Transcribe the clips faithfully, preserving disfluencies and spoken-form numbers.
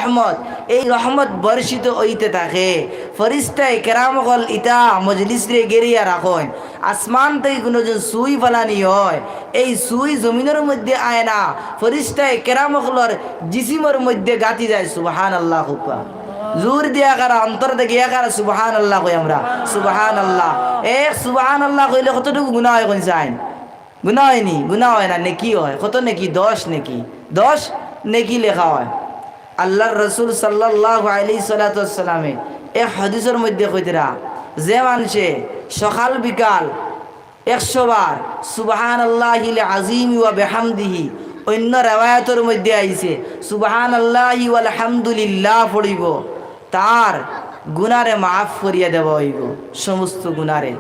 রহমত, এই রহমত বর্ষিত অইতে থাকে। ফিরিস্তায়ে কেরাম অকল ইতা মজলিসরে গেরিয়া রাখইন। আসমান থাকি কুনু জন ছুই ফালানি অয়, এই ছুই জমিনর মধ্যে আয় না, ফিরিস্তায়ে কেরাম অকলর জিসিমর মধ্যে গাতি যায়। সুবহানাল্লাহ কউক্কা। জোর দিয়া কারা, অন্তর থাকি কারা সুবহানাল্লাহ কই আমরা। সুবহানাল্লাহ। এক সুবহানাল্লাহ কইলে কতটুকু গুনা অয় কইন চাইন? গুনা অয়নি? গুনা অয় না, নেকি অয়। কত নেকি? দশ নেকি। দশ নেকি লেখা অয়। আল্লার রসুল সাল্লাল্লাহু আলাইহি সাল্লাতু ওয়াসসালামে এক হাদিসর মধ্যে কইতরা, যে মানষে সকাল বিকাল একশো বার সুবহানাল্লাহিল আযীম ওয়া বিহামদিহি, অইন্য রেওয়ায়াতর মধ্যে আইছে সুবহানাল্লাহি ওয়াল হামদুলিল্লাহ পড়িবো, তার গুনারে মাফ করিয়া দেওয়া অইবো, সমস্ত গুনারে।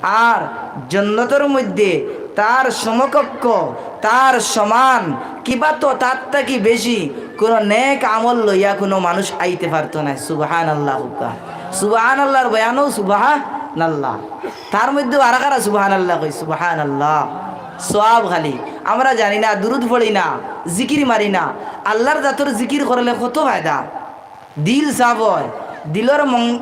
আর জন্নতর মধ্যে তার সমকক্ষ, তার সমান, কিবা তো তার থাকি বেশি কুনু নেক আমল লইয়া কুনু মানুষ আইতে পারতো নায়। সুবহানাল্লাহ কউক্কা। সুবহানাল্লাহর বয়ানও সুবহানাল্লাহ। তার মধ্যেও আরা কারা সুবহানাল্লাহ কই, সুবহানাল্লাহ। সওয়াব খালি। আমরা জানি না, দুরুদ পড়ি না, জিকির মারি না। আল্লার জাতর জিকির করলে কত ফায়দা। দিল সাফ অয়, দিলর মং-,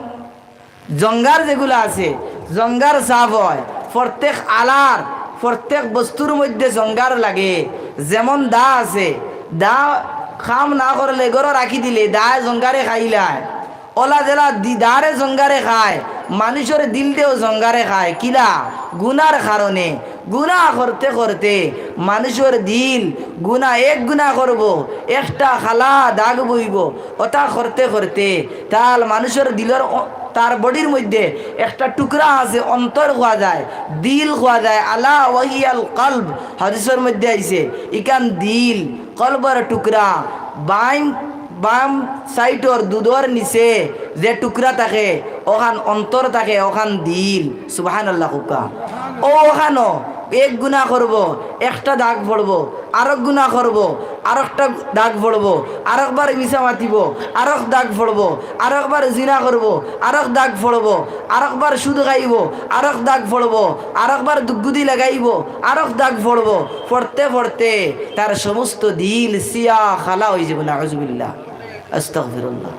জঙ্গার যেগুলা আছে, জঙ্গার সাফ অয়। প্রত্যেক আলার, প্রত্যেক বস্তুর মধ্যে জঙ্গার লাগে। যেমন দা আছে, দা কাম না করলে ঘরো রাখি দিলে দায় জঙ্গারে খাইলায়। অলা যেলা দি-, দারে জঙ্গারে খায়, মানুষর দিলরেও জঙ্গারে খায়। কিলা? গুনার কারণে। গুনা করতে করতে মানুষর দিল গুনা, এক গুনা করবো, একটা কালা দাগ বইবো। অতা করতে করতে তার মানুষর দিলর অ-, তার বডির মধ্যে একটা টুকরা আছে, অন্তর কওয়া যায়, দিল কওয়া যায়। আলা ওয়াহিয়াল কলব, হাদিসর মধ্যে আইছে, ইখান দিল, কলবর টুকরা, বাইন বাম সাইডর দুধর নিচে যে টুকরা থাকে, অখান অন্তর থাকে, অখান দিল। সুবহানাল্লাহ কউক্কা। অউ অখানো এক গুনা করবো, একটা দাগ পড়বো, আরক গুনা করবো, আরকটা দাগ পড়বো, আরকবার মিছা মাতিবো, আরক দাগ পড়বো, আরকবার জিনা করবো, আরক দাগ পড়বো, আরকবার সুদ খাইবো, আরক দাগ পড়বো, আরকবার দুগুদি লাগাইবো, আরক দাগ পড়বো। পড়তে পড়তে তার সমস্ত দিল সিয়া কালা অইযিবো। নাউজুবিল্লাহ। আস্তাগফিরুল্লাহ।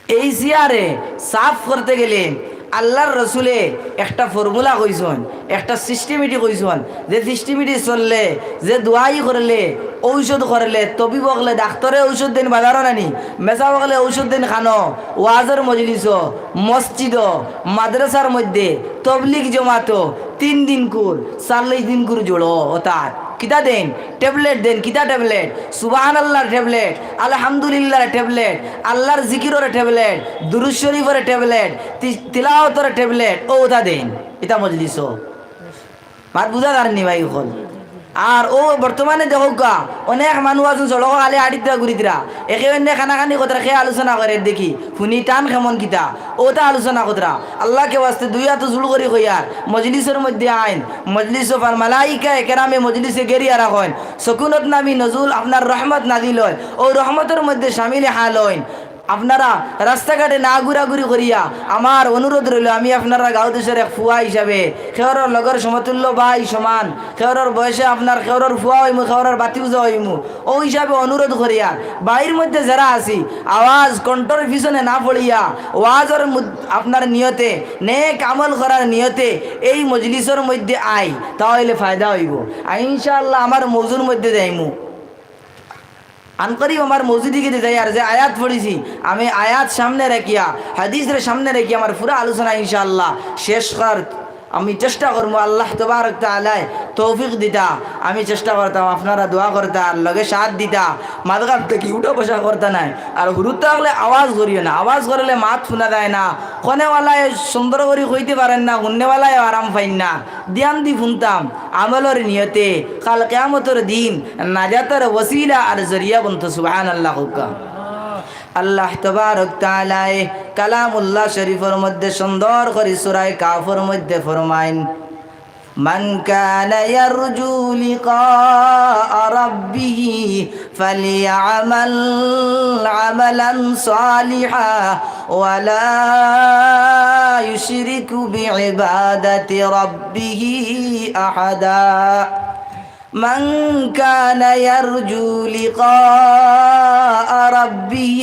এই সিয়ারে সাফ করতে গেলে আল্লার রসুলে একটা formula কইছইন, একটা systematic কইছইন, যে systematic চললে, যে দোয়াই করলে, ঔষধ করলে, তবিব অকলে, ডাক্তরে ঔষধ দেইন বাজারো নানি, মেসাব অকলে ঔষধ দেইন খানো, ওয়াজর মজলিসো, মসজিদো, মাদ্রাসার মধ্যে, তবলিগ জমাতো, তিন দিন কুর, চল্লিশ দিন কুর জোড়ো, অতার কিতা দেইন? ট্যাবলেট দেইন। কিতা ট্যাবলেট? সুবহানাল্লাহর ট্যাবলেট, আলহামদুলিল্লাহর ট্যাবলেট, আল্লাহর জিকিরর ট্যাবলেট, দুরূদ শরীফর ট্যাবলেট, তি-, তিলাওয়াতর ট্যাবলেট, অউতা দেইন। ইতা মজলিসো। মাত বুঝা যারনি ভাই অকল? আর অউ বর্তমানে দেখউক্কা, অনেক মানুষ আছইন সড়কো খালি আটিতরা ঘুরিতরা, একে অইন্যে কানাকানি করতরা, কে আলোচনা করের দেখি, হুনি টান কেমন কিতা, অউতা আলোচনা করতরা। আল্লাহকে ওয়াস্তে দুই আতো জুড় করি কইয়ার, মজলিসর মধ্যে আইন, মজলিসো ফার মালাইকায়ে কেরামে মজলিসে গেরিয়া রাখইন, সকুনত নামি নজুল আপনার রহমত নাজিল অয়, অউ রহমতর মধ্যে শামিলে হাল অইন। আপনারা রাস্তাঘাটে না ঘুরাঘুরি করিয়া আমার অনুরোধ রইলো, আমি আপনারার গাঁও দেশর এক ফুয়া হিসাবে, কেউরর লগর সমতুল্য ভাই সমান, কেউরর বয়সে আপনার কেউরর ফুয়া অইমু, কেউরর ভাতিজা অইমু, অউ হিসাবে অনুরোধ করিয়ার বাড়ির মধ্যে যেরা আছি, আওয়াজ কণ্ঠর পিছনে না পড়িয়া, ওয়াজর মুদ-, আপনার নিয়তে, নেক আমল করার নিয়তে এই মজলিসর মধ্যে আই, তা অইলে ফায়দা অইবো। আর ইনশাআল্লাহ আমার মৌজুর মধ্যে যাইমু। আনকরিব আমার মৌজুদি গিদি যাইয়ার যে আয়াত পড়িছি, আমি আয়াত সামনে রাখিয়া, হাদিসরে সামনে রাখিয়া আমার পুরা আলোচনা ইনশাআল্লাহ শেষ করার আমি চেষ্টা করমু। আল্লাহ তবারক তাআলায় তৌফিক দিতা, আমি চেষ্টা করতাম, আপনারা দোয়া করতা, আর লগে সাথ দিতা, মাঝখান থাকি উঠা বসা করতা নায়। আর হুরুতা অকলে আওয়াজ করিও না, আওয়াজ করলে মাত হুনা যায় না, কনেওয়ালায় সুন্দর করি কইতে পারের না, হুননেওয়ালায় আরাম পাইন না। ধ্যান দি হুনতাম, আমলর নিয়তে, কাল কিয়ামতর দিন নাজাতর ওসিলা আর জরিয়া বনতো। সুবহানাল্লাহ কউক্কা। আল্লাহ তবারক তাআলায় কালামুল্লাহ শরীফর মধ্যে সুন্দর করি সূরায়ে কাহফর মধ্যে ফরমাইন, من كان يرجو لقاء ربه فليعمل عملا صالحا ولا يشرك بعبادة ربه أحدا. من كان يرجو لقاء ربه,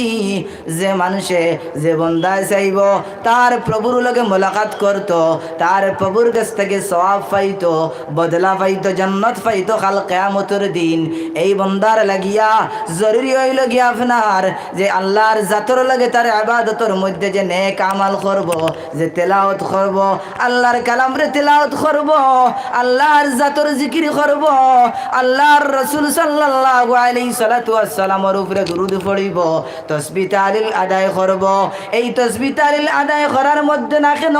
যে মানষে, যে বন্দায় চাইবো তার প্রভুর লগে মোলাকাত করতো, তার প্রভুর গেছ থাকি সওয়াব পাইতো, বদলা পাইতো, জান্নাত পাইতো কাল কিয়ামতর দিন। এই বন্দার লাগিয়া জরুরি অইলো গিয়া আপনার যে আল্লার জাতর লগে তার ইবাদতর মধ্যে যে নেক আমল করবো, যে তেলাওয়াত করবো, আল্লার কালামরে তেলাওয়াত করবো, আল্লার জাতর জিকির করবো, আল্লার রসুল সাল্লাল্লাহু আলাইহিস সালাতু ওয়াস সালামর উপরে দুরুদ পড়িবো, তসবিহ তাহলিল আদায় করবো। এই তসবিহ তাহলিল আদায় করার মধ্যে না কেন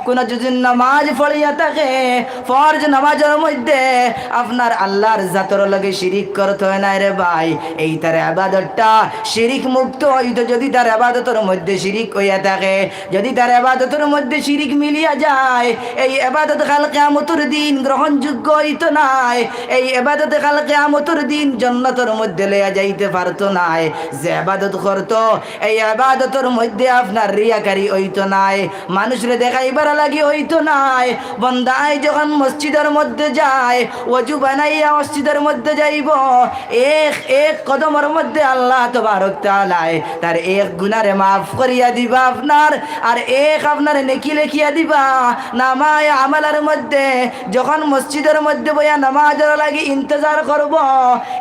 কুনু যদি নামাজ পড়িয়া থাকে, ফরজ নামাজর মধ্যে আপনার আল্লার জাতর লগে শিরিক করতো নায় রে ভাই। এই তার ইবাদতটা শিরিক মুক্ত অইতো যদি তার ইবাদতর মধ্যে শিরিক অইয়া থাকে। যদি তার ইবাদতর মধ্যে শিরিক মিলিয়া যায়, এই ইবাদত কাল কিয়ামতর দিন গ্রহণযোগ্য অইতো নায়। এই ইবাদত কাল কিয়ামতর দিন জান্নাতর মধ্যে লইয়া যাইতে পারতো নায়। যে ইবাদত করতো, এই ইবাদতর মধ্যে আপনার রিয়াকারি অইতো নায়। মানুষরে দেখাইবার লাগি অইতো নায়। বন্দায় যখন মসজিদর মধ্যে যায়, ওযু বানাইয়া মসজিদর মধ্যে যাইবো, এক এক কদমর মধ্যে আল্লাহ তবারক তাআলায় তার এক গুনারে মাফ করিয়া দিবা আপনার, আর এক আপনার নেকি লেখিয়া দিবা নামায়ে আমলর মধ্যে। যখন মসজিদর মধ্যে বইয়া নামাজর লাগি ইন্তজার করবো,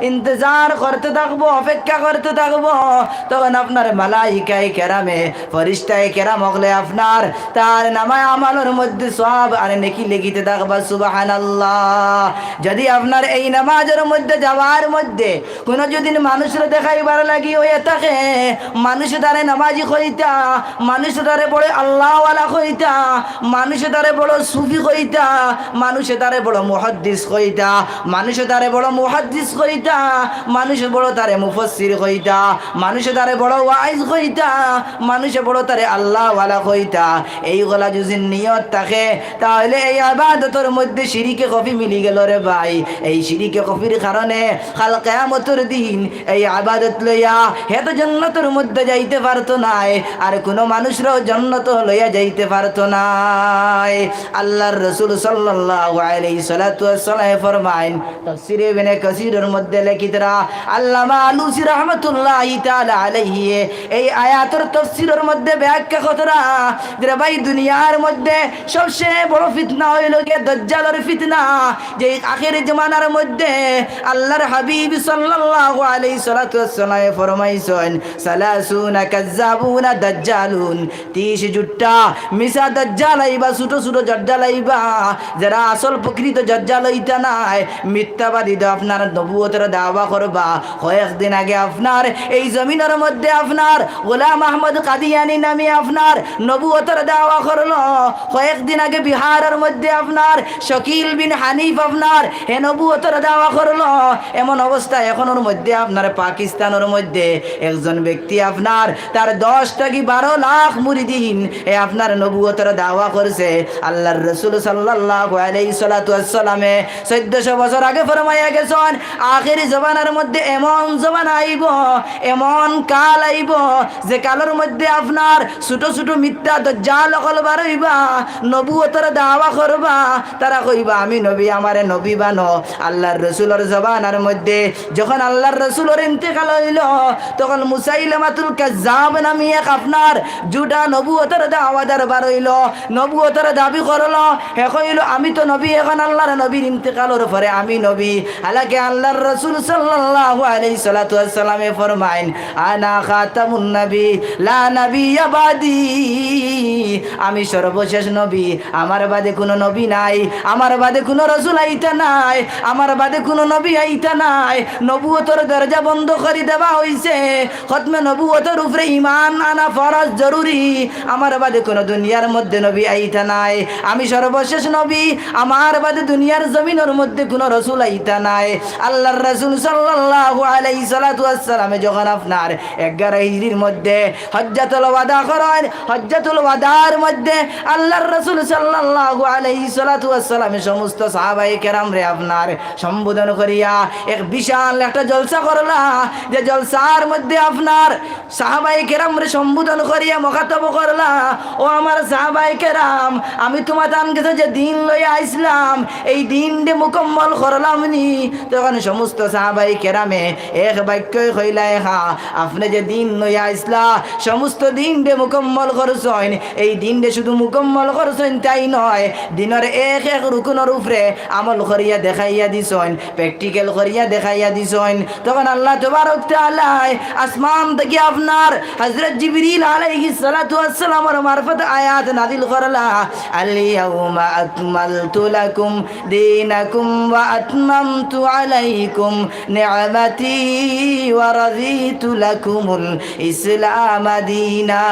ইন্তজার করতে থাকবো, অপেক্ষা করতে থাকবো, তখন আপনার মালাইকায়ে কেরামে, ফিরিস্তায়ে কেরাম অকলে আপনার তার নামায়ে আমলর মধ্যে সওয়াব আর নেকি লেখিতে থাকবা। সুবহানাল্লাহ। যদি আপনার এই নামাজর মধ্যে যাওয়ার মধ্যে কুনু যদি মানুষরে দেখাইবার লাগি অইয়া থাকে, মানুষে তারে নামাজি কইতা, মানুষে তারে বড় আল্লাহওয়ালা কইতা, মানুষে তারে বড় সুফি কইতা, মানুষে তারে বড় মুহাদ্দিস কইতা, মানুষে তারে বড় মুহাদ্দিস কইতা, মানুষে বড় তারে মুফাসসির কইতা, মানুষে তারে বড় ওয়াইজ কইতা, মানুষে বড় তারে আল্লাহওয়ালা কইতা। এইগুলা যদি নিয়ত থাকে, তাহলে এই ইবাদতর মধ্যে শিরিকে খফি মিলি গেল রে ভাই। এই শিরিকে খফির কারণে কাল কিয়ামতর দিন এই ইবাদত লইয়া হে তো জান্নাতর মধ্যে যাইতে পারতো নায়, আর কুনু মানুষরেও জান্নাতো লইয়া যাইতে পারতো নায়। আল্লার রসুল সাল্লাল্লাহু আলাইহি সালাতু ওয়াস সালামে ফরমাইন, তাফসীরে ইবনে কাসীরর মধ্যে লেখিতরা, আল্লামা আলুসী রহমতুল্লাহি তাআলা আলাইহি এই আয়াতর তাফসীরর মধ্যে ব্যাখ্যা করতরা, যে রে ভাই, দুনিয়ার মধ্যে সবচেয়ে বড় ফিতনা অইলো গিয়া দাজ্জালর ফিতনা। যে আখেরি জমানার মধ্যে আল্লার হাবিব সাল্লাল্লাহু আলাইহি সালাতু ওয়াস সালামে ফরমাইছইন, সালাসুনা কাজ্জাবুনা দাজ্জালুন, তিরিশ জুট্টা মিছা দাজ্জাল আইবা, ছোট ছোট দাজ্জাল আইবা, যেরা আসল প্রকৃত দাজ্জাল অইতা নায়, মিথ্যাবাদী তো আপনার নবুয়তর দাওয়া করবা। কয়েকদিন আগে আপনার এই জমিনর মধ্যে আপনার গোলাম আহমদ কাদিয়ানি নামে আপনার নবুয়তর দাওয়া করলো। কয়েকদিন আগে বিহারর মধ্যে আপনার শকিল বিন হানিফ আপনার হে নবুয়তর দাওয়া করলো। এমন অবস্থা এখনর মধ্যে আপনার পাকিস্তানর মধ্যে একজন ব্যক্তি আপনার তার দশ থাকি বারো লাখ মুরিদিন এ আপনার নবুয়তর দাওয়া করছে। আল্লার রসুল সাল্লাল্লাহু আলাইহি সালাতু ওয়াস সালামে চৌদ্দশো বছর আগে ফরমাইয়া গেছইন, আখেরি জমানার মধ্যে এমন জমানা আইবো, এমন কাল আইবো, যে কালর মধ্যে আপনার ছোট ছোট মিথ্যা দাজ্জাল অকল বার অইবা, নবুয়তর দাওয়া করবা, তারা কইবা, "আমি নবী, আমারে নবী বানো।" আল্লার রসুলর জমানার মধ্যে যখন আল্লার রসুলর ইন্তেকাল অইলো, তখন মুসাইলামাতুল কাজ্জাব নামে এক আপনার জুটা নবুয়তর দাওয়াদার বার অইলো, নবুয়তর দাবি করলো। হে কইলো, "আমি তো নবী, এখন আল্লার নবীর ইন্তেকালর পরে আমি নবী।" হালাকে আল্লার রসুল সাল্লাল্লাহু আলাইহি সালাতু ওয়াস সালামে ফরমাইন, "আনা খাতামুন নবী, লা নবিয়্যা বাদি।" আমি সর্বশেষ নবী, আমার বাদে কুনু নবী নাই, আমার বাদে কুনু রসুল আইতা নাই, আমার বাদে কুনু নবী আইতা নাই। নবুয়তর দরজা বন্ধ করি দেওয়া অইছে। খতমে নবুয়তর উপরে ঈমান আনা ফরজ, জরুরি। আমার বাদে কুনু দুনিয়ার মধ্যে নবী আইতা নাই। আমি সর্বশেষ নবী। আমার বাদে দুনিয়ার জমিনর মধ্যে কুনু রসুল আইতা নাই। আল্লার রসুল সাল্লাল্লাহু আলাইহি সালাতু ওয়াস সালামে যখন আপনার এগারো হিজরির মধ্যে হজ্জাতুল ওয়াদা করইন। হজ্জাতুল ওয়াদার মধ্যে আল্লাহর রাসূল সাল্লাল্লাহু আলাইহি সালাতু ওয়াসসালামে সমস্ত সাহাবায়ে কেরামরে আপনার সম্বোধন করিয়া এক বিশাল একটা জলসা করলা, যে জলসার মধ্যে আপনার সাহাবায়ে কেরামরে সম্বোধন করিয়া মুখাতাব করলা, "ও আমার সাহাবায়ে কেরাম, আমি তুমাতান গেছে যে দিন লইয়া আইছলাম, এই দিনরে মুকম্মল করলাম নি?" তখন সমস্ত সাহাবায়ে কেরামে এক বাক্যই কইলা, "হ্যাঁ, আপনে যে দিন লইয়া আইছলা, সমস্ত দিনরে মুকম্মল করছইন। এই দিনরে শুধু মুকম্মল করছইন তাই নয়, দিনর এক এক রুকুনর উপরে আমল করিয়া দেখাইয়া দিছইন, প্র্যাকটিক্যাল করিয়া দেখাইয়া দিছইন।" তখন আল্লাহ তাবারক তাআলায় আসমান থাকি আপনার হযরত জিবরিল আলাইহিস সালাতু ওয়াস সালামর মারফত আয়াত নাজিল করলা, "আল ইয়াউমা আকমালতু লাকুম দীনাকুম ওয়া আতমামতু আলাইকুম নি'মাতি ওয়া রাদিতু লাকুমুল ইসলামা দীনা।"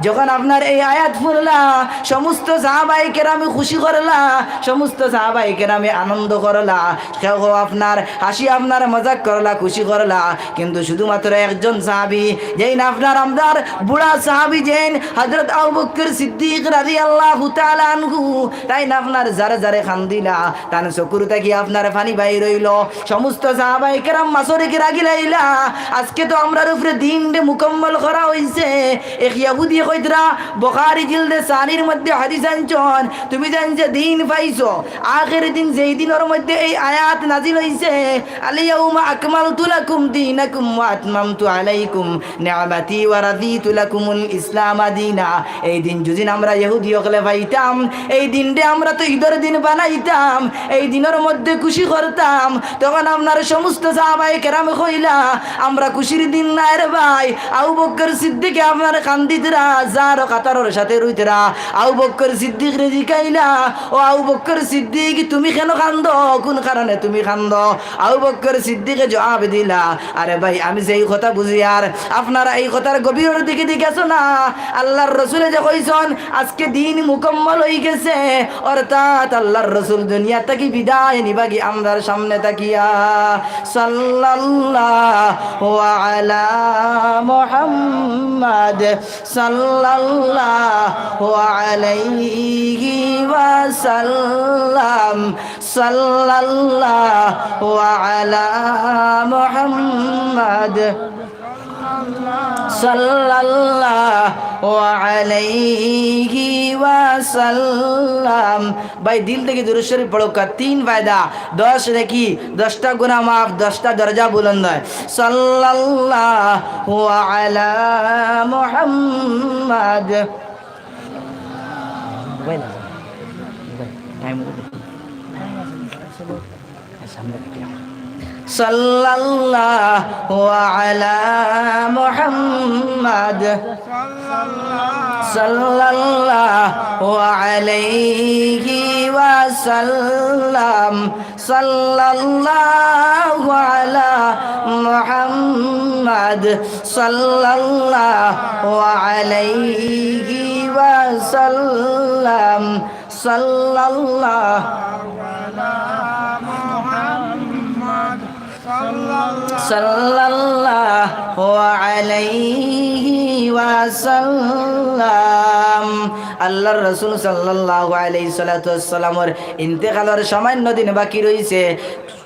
যখন আপনার এই আয়াত পড়লা, সমস্ত সাহাবায়ে কেরামে খুশি করলা, সমস্ত সাহাবায়ে কেরামে আনন্দ করলা। কেউ আপনার হাসি, আপনার মজাক করলা, খুশি করলা, কিন্তু শুধুমাত্র একজন সাহাবী, যেইন আপনার আমরার বুড়া সাহাবী, যেইন হযরত আবু বকর সিদ্দিক রাদিয়াল্লাহু তাআলা আনহু, তাইন আপনার জারে জারে কান্দিলা, তান চকুর থাকি আপনার পানি বাইর অইলো। সমস্ত সাহাবায়ে কেরাম মাসরে গিরা গিলাইলা, আজকে তো আমরার উপরে দিনরে মুকম্মল করা অইছে। এক ইহুদিয়ে কইতরা, বুখারী জিলদে সানির মধ্যে হাদিস আনছইন, তুমি যেইন যে দিন পাইছো, আখেরি দিন, যেই দিনর মধ্যে এই আয়াত নাজিল অইছে, "আল ইয়াউমা আকমালতু লাকুম দীনাকুম ওয়া আতমামতু আলাইকুম নি'মাতি ওয়া রাদিতু লাকুমুল ইসলামা দীনা।" এই দিন যুদি আমরা ইহুদি অকলে পাইতাম, এই দিনরে আমরা তো ঈদর দিন বানাইতাম, এই দিনর মধ্যে খুশি করতাম, তখন আপনার সমস্ত সাহাবায়ে কেরামে কইলা, "আমরা খুশির দিন নায় রে ভাই।" আবু বকর সিদ্দিকে আপনার কান্দিতরা, যার কাতারর সাথে রইতরা, আবু বকর সিদ্দিকরে জিকাইলা, "ও আবু বকর সিদ্দিক, তুমি কেন কান্দো? কোন কারণে তুমি কান্দো?" আবু বকর সিদ্দিকে জবাব দিলা, "আরে ভাই, আমি যেই কথা বুঝিয়ার, আপনারা এই কথার গভীরর দিকে দি গেছো না। আল্লাহর রসুলে যে কইছইন, আজকে দিন মুকম্মল অইগেছে, অর্থাৎ আল্লাহর রসুল দুনিয়া থাকি বিদায় নিবাগি আমরার সামনে থাকিয়া।" সাল্লাল্লাহু আলা মুহাম্মাদ। সাল্লাল্লাহু আলাইহি ওয়াসাল্লাম। সাল্লাল্লাহু আলা মুহাম্মাদ। সাল্লাল্লাহু আলাইহি ওয়াসাল্লাম। ভাই, দিল থাকি দুরূদ শরীফ পড়উক্কা, তিন ফায়দা, দশ নেকি, দশটা গুনাহ মাফ, দশটা দরজা বুলন্দ অয়। সাল্লাল্লাহু আলা মুহাম্মাদ। ভাই না, ভাই, টাইম অইছে। সামনে থেকে। সাল্লাল্লাহু আলা মুহাম্মাদ। সাল্লাল্লাহু আলাইহি ওয়াসাল্লাম। সাল্লাল্লাহু আলা মুহাম্মাদ। সাল্লাল্লাহু আলাইহি ওয়াসাল্লাম। সাল্লাল্লাহু আলা মুহাম্মাদ। সাল্লাল্লাহু আলাইহি ওয়াসাল্লাম। আল্লাহর রাসূল সাল্লাল্লাহু আলাইহি সালাতু ওয়াসসালামর ইন্তেকালর সামান্য দিন বাকি রইছে।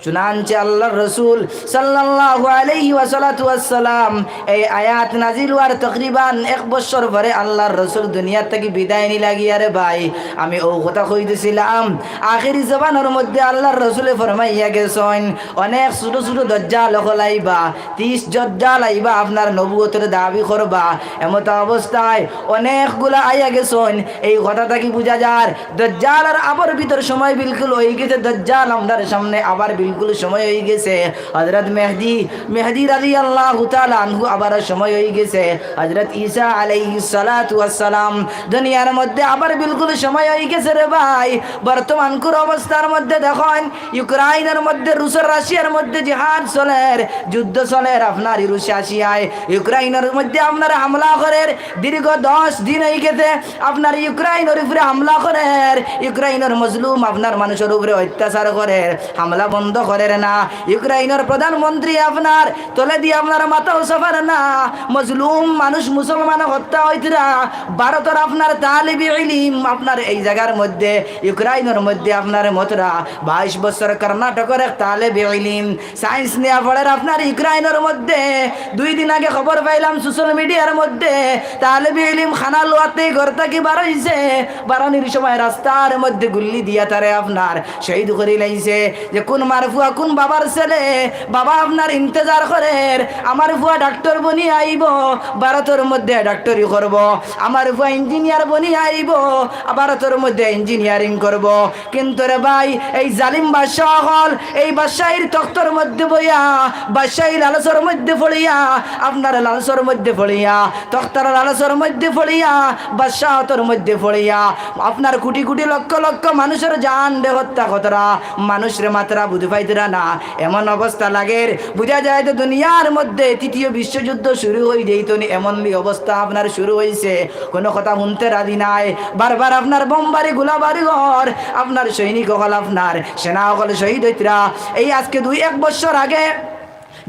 চুনাঞ্চে আল্লাহর রাসূল সাল্লাল্লাহু আলাইহি ওয়াসালাতু ওয়াসসালাম এই আয়াত নাজিল অওয়ার তকরিবান এক বছর পরে আল্লাহর রাসূল দুনিয়া থাকি বিদায় নিলাগি। আরে ভাই, আমি অউ কথা কইতেছিলাম, আখেরি জমানার মধ্যে আল্লাহর রাসূলে ফরমাইয়া গেছইন, অনেক ছোট ছোট দজ্জাল অকল আইবা, ত্রিশ দজ্জাল আইবা, আপনার নবুয়তর দাবি করবা। এমতা অবস্থায় অনেকগুলা আইয়া গেছইন। এই কথা থাকি বুঝা যার, দজ্জালর আবার বিদায়র সময় বিলকুল অইগেছে। দজ্জাল আমরার সামনে আবার বিলকুল সময় অইগেছে। হযরত মেহদি, মেহদি রাদিয়াল্লাহু তাআলা আনহু আবার সময় অইগেছে। হযরত ঈসা আলাইহিস সালাতু ওয়াস সালাম দুনিয়ার মধ্যে আবার বিলকুল সময় অইগেছে রে ভাই। বর্তমানকুর অবস্থার মধ্যে দেখইন, ইউক্রেইনর মধ্যে, রুশ আর রাশিয়ার মধ্যে জিহাদ চলের, যুদ্ধ চলের। আপনার রুশ রাশিয়ায় ইউক্রেইনর মধ্যে আপনার হামলা করের, দীর্ঘ দশ দিন অইগেছে আপনার ইউক্রেইনর উপরে হামলা করের, ইউক্রেইনর মজলুম আপনার মানুষর উপরে অত্যাচার করের, হামলা বন্ধ করের না। ইউক্রেইনর প্রধানমন্ত্রী আপনার তলেদি আপনার মাথাও সাফার না। মজলুম মানুষ মুসলমান হত্যা অইতরা। ভারতর আপনার তালেবে ইলিম আপনার এই জাগার মধ্যে, ইউক্রেইনর মধ্যে আপনার মতরা বাইশ বছর কর্ণাটকর এক তালেবে ইলিম science নিয়া পড়ের আপনার ইউক্রেইনর মধ্যে। দুই দিন আগে খবর পাইলাম social mediaর মধ্যে, তালেবে ইলিম খানা লওয়াতেই ঘর থাকি বার অইছে, বারনির সময় রাস্তার মধ্যে গুল্লি দিয়া তারে আপনার শহীদ করিলাইছে। যে কুন মার ফুয়া, কুন বাবার ছেলে, বাবা আপনার ইন্তেজার করের, আমার ফুয়া ডাক্তর বনি আইবো, ভারতর মধ্যে ডাক্তরি করবো, আমার ফুয়া ইঞ্জিনিয়ার বনি আইবো, ভারতর মধ্যে ইঞ্জিনিয়ারিং করবো। কিন্তু রে ভাই, এই জালিম বাদশা অকল, এই বাদশাহীর তখতর মধ্যে বইয়া, বাদশাহী লালচর মধ্যে পড়িয়া, আপনার লালচর মধ্যে পড়িয়া, তখতর লালচর মধ্যে পড়িয়া, বাদশাহতর মধ্যে পড়িয়া, আপনার কোটি কোটি লক্ষ লক্ষ মানুষর জান রে হত্যা করতরা, মানুষরে মাতরা বুঝ পাইতরা না। এমন অবস্থা লাগের, বুঝা যায় যে দুনিয়ার মধ্যে তৃতীয় বিশ্বযুদ্ধ শুরু অই যাইতো নি, এমন অবস্থা আপনার শুরু অইছে। কোনো কথা হুনতে রাজি নাই। বারবার আপনার বোমবারি, গোলাবারি অর, আপনার সৈনিক অকল, আপনার সেনা অকল শহীদ অইতরা। এই আজকে দুই এক বছর আগে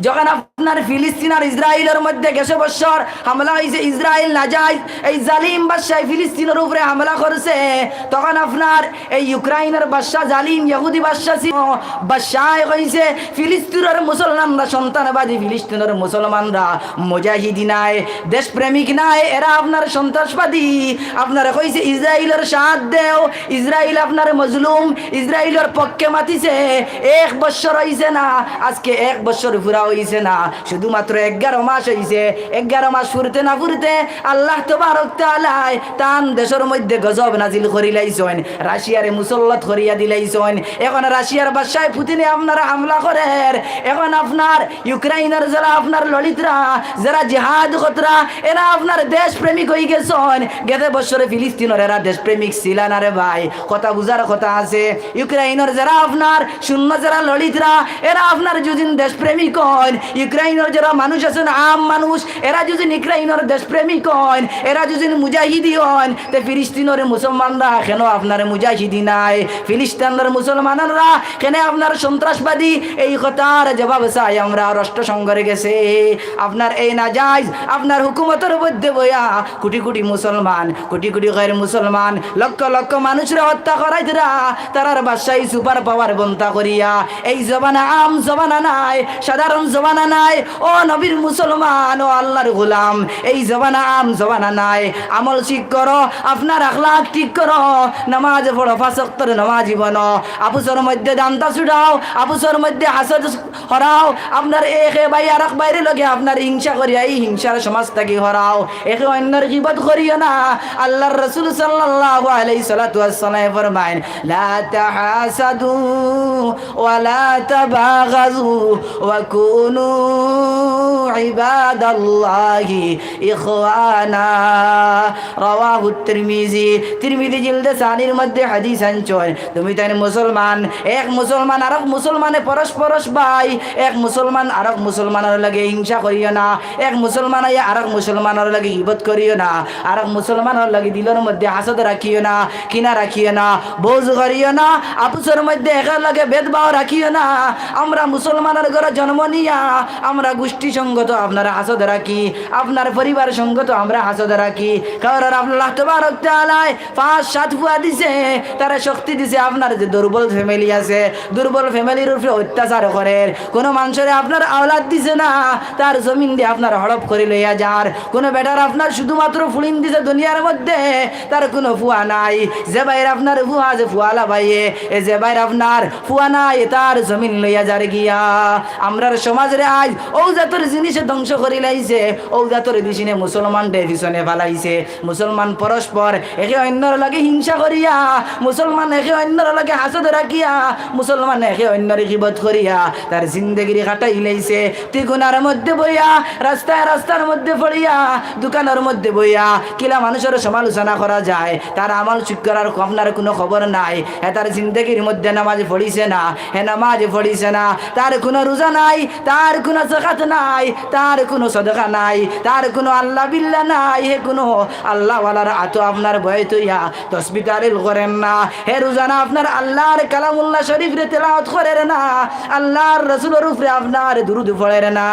যখন আপনার ফিলিস্তিন আর ইসরাইলর মধ্যে গেছে বছর হামলা অইছে, ইসরাইল নাজাইজ এই জালিম বাদশায় ফিলিস্তিনর উপরে হামলা করছে, তখন আপনার এই ইউক্রেইনর বাদশা, জালিম ইহুদি বাদশা ছিল, বাদশায় কইছে, "ফিলিস্তিনর মুসলমানরা সন্তানবাদী, ফিলিস্তিনর মুসলমানরা মুজাহিদি নায়, দেশপ্রেমিক নায়, এরা আপনার সন্ত্রাসবাদী।" আপনার কইছে, "ইসরাইলর সাথ দেও, ইসরাইল আপনার মজলুম, ইসরাইলর পক্ষে মাতিছে।" এক বছর অইছে না, আজকে এক বছর পুরা অইছে না, শুধুমাত্র এগারো মাস অইছে। এগারো মাস ফুরতে না ফুরতে আল্লাহ তবারক তাআলায় তান দেশর মধ্যে গজব নাজিল করিলাইছইন, রাশিয়ারে মুসল্লত করিয়া দিলাইছইন। এখন রাশিয়ার বাদশায় পুতিনে আপনার হামলা করের। এখন আপনার ইউক্রেইনর যারা আপনার লড়িতরা, যারা জিহাদ করতরা, এরা আপনার দেশপ্রেমিক অই গেছইন। গেছে বছরে ফিলিস্তিনর এরা দেশপ্রেমিক ছিল না রে ভাই, কথা বুঝার কথা আছে। ইউক্রেইনর যারা আপনার শূন্য যারা লড়িতরা, এরা আপনার যুদিন দেশপ্রেমিক অইন, ইউক্রেইনর যারা মানুষ আছইন, আম মানুষ, এরা যুদিন ইউক্রেইনর দেশপ্রেমিক অইন, এরা যুদিন মুজাহিদি অইন, তে ফিলিস্তিনর মুসলমানরা কেন আপনার মুজাহিদি নায়? ফিলিস্তিনর মুসলমানরা কেন আপনার সন্ত্রাসবাদী? এই কথার জবাব চাই আমরা রাষ্ট্রসংঘর গেছে। আপনার এই নাজাইজ, আপনার হুকুমতর মধ্যে বইয়া কোটি কোটি মুসলমান, কোটি কোটি গের মুসলমান, লক্ষ লক্ষ মানুষরে হত্যা করাইতরা, তারার বাদশাহী সুপার পাওয়ার বন্তা করিয়া। এই জমানা আম জমানা নায়, সাধারণ জমানা নায়। ও নবীর মুসলমান, ও আল্লাহর গোলাম, এই জমানা আম জমানা নায়। আমল ঠিক করো, আপনার আখলাক ঠিক করো, নামাজ পড়ো, পাঁচ ওয়াক্তর নামাজি বনো, আপসর মধ্যে দান্তা ছুটাও, আপসর মধ্যে হাসদ হরাও, আপনার একে ভাই আরক ভাইর লগে আপনার হিংসা করিয়া এই হিংসার সমাজ থাকি হরাও। একে অইন্যর গিবত করিও না। আল্লাহর রাসূল সাল্লাল্লাহু আলাইহি সাল্লাতু ওয়াসসালাম ফরমাইন, "লা তাহাসাদু ওয়া লা তাবাগাযু ওয়া কুনু ইবাদাল্লাহি ইখওয়ানা।" রাওয়াহু তিরমিজি। তিরমিজি জিলদে সানির মধ্যে হাদিস আনছইন। তুমি তাইন মুসলমান, এক মুসলমান আরক মুসলমানে পরস্পরস ভাই, এক মুসলমান আরক মুসলমানর লগে হিংসা করিও না, এক মুসলমান আইয়া আরক মুসলমানর লগে গিবত করিও না, আরক মুসলমানর লগে দিলর মধ্যে হাসদ রাখিও না, কিনা রাখিও না, বুগজ করিও না, আপসর মধ্যে একর লগে ভেদভাব রাখিও না। আমরা মুসলমানর ঘরো জন্ম নিয়া আমরা গোষ্ঠী সঙ্গত আপনার হাসদ রাখি, আপনার পরিবার সঙ্গত আমরা হাসদ রাখি। কারণ আল্লাহ তবারক তাআলায় পাঁচ সাত ফুয়া দিছে, তারা শক্তি দিছে। আপনার যে দুর্বল family আছে, দুর্বল familyর উপরে অত্যাচার করের, কোনো মানুষরে আপনার আওলাদ দিছে না, তার জমিন দি আপনার হড়প করি লইয়া যার। কোনো বেটার আপনার শুধুমাত্র ফুড়িন দিছে দুনিয়ার মধ্যে, তার কোনো ফুয়া নাই। যে ভাইর আপনার ফুয়া আছে, ফুয়ালা ভাইয়ে, এ যে ভাইর আপনার ফুয়া নাই, তার জমিন লইয়া যার গিয়া। আমরার সমাজরে আইজ অউ জাতর জিনিসে ধ্বংস করি লাইছে, অউ জাতর দিশিনে মুসলমানরে পিছনে ফালাইছে। মুসলমান পরস্পর একে অইন্যর লগে হিংসা করিয়া, মুসলমান একে অইন্যর লগে হাসদ রাখিয়া, মুসলমান একে অইন্যর গিবত করিয়া তার জিন্দেগিরে কাটাই লাইছে। তিগুনার মধ্যে বইয়া, রাস্তায় রাস্তার মধ্যে পড়িয়া, দোকানর মধ্যে বইয়া, কিলা মানুষর সমালোচনা করা যায়, তার আমল ঠিক করার আপনার কোনো খবর নাই। হে তার জিন্দেগির মধ্যে নামাজ পড়িছে না, হে নামাজ পড়িছে না, তার কোনো রোজা নাই, তার কুনু যাকাত নাই, তার কুনু সদকা নাই, তার কুনু আল্লাহ বিল্লাহ নাই, হে কুনু আল্লাহওয়ালার আতো আপনার বয় থইয়া তসবি তাহলিল করের না, হে রোজানা আপনার আল্লাহর কালামুল্লাহ শরীফরে তেলাওয়াত করের না, আল্লাহর রসুলর উপরে আপনার দুরুদ পড়ের না।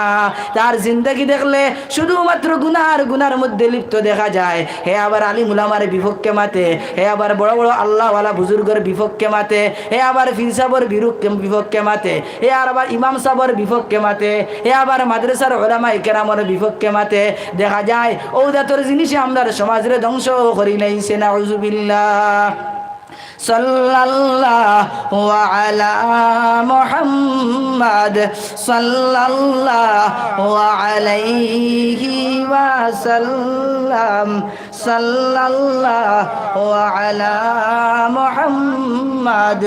তার জিন্দেগি দেখলে শুধুমাত্র গুনার, গুনার মধ্যে লিপ্ত দেখা যায়। হে আবার আলিম উলামার বিপক্ষে মাতে, হে আবার বড় বড় আল্লাহওয়ালা বুজুর্গর বিপক্ষে মাতে, হে আবার পীর সাবর বিরুক্ষে-, বিপক্ষে মাতে, হে আর আবার ইমাম সাবর বিপক্ষে মাতে, হে আবার মাদ্রাসার উলামায়ে কেরামর বিপক্ষে মাতে। দেখা যায় অউ জাতর জিনিসে আমরার সমাজরে ধ্বংস করিলাইছে, নাউজুবিল্লাহ। সাল্লাল্লাহু আলা মুহাম্মাদ, সাল্লাল্লাহু আলাইহি ওয়াসাল্লাম, সাল্লাল্লাহু আলা মুহাম্মাদ,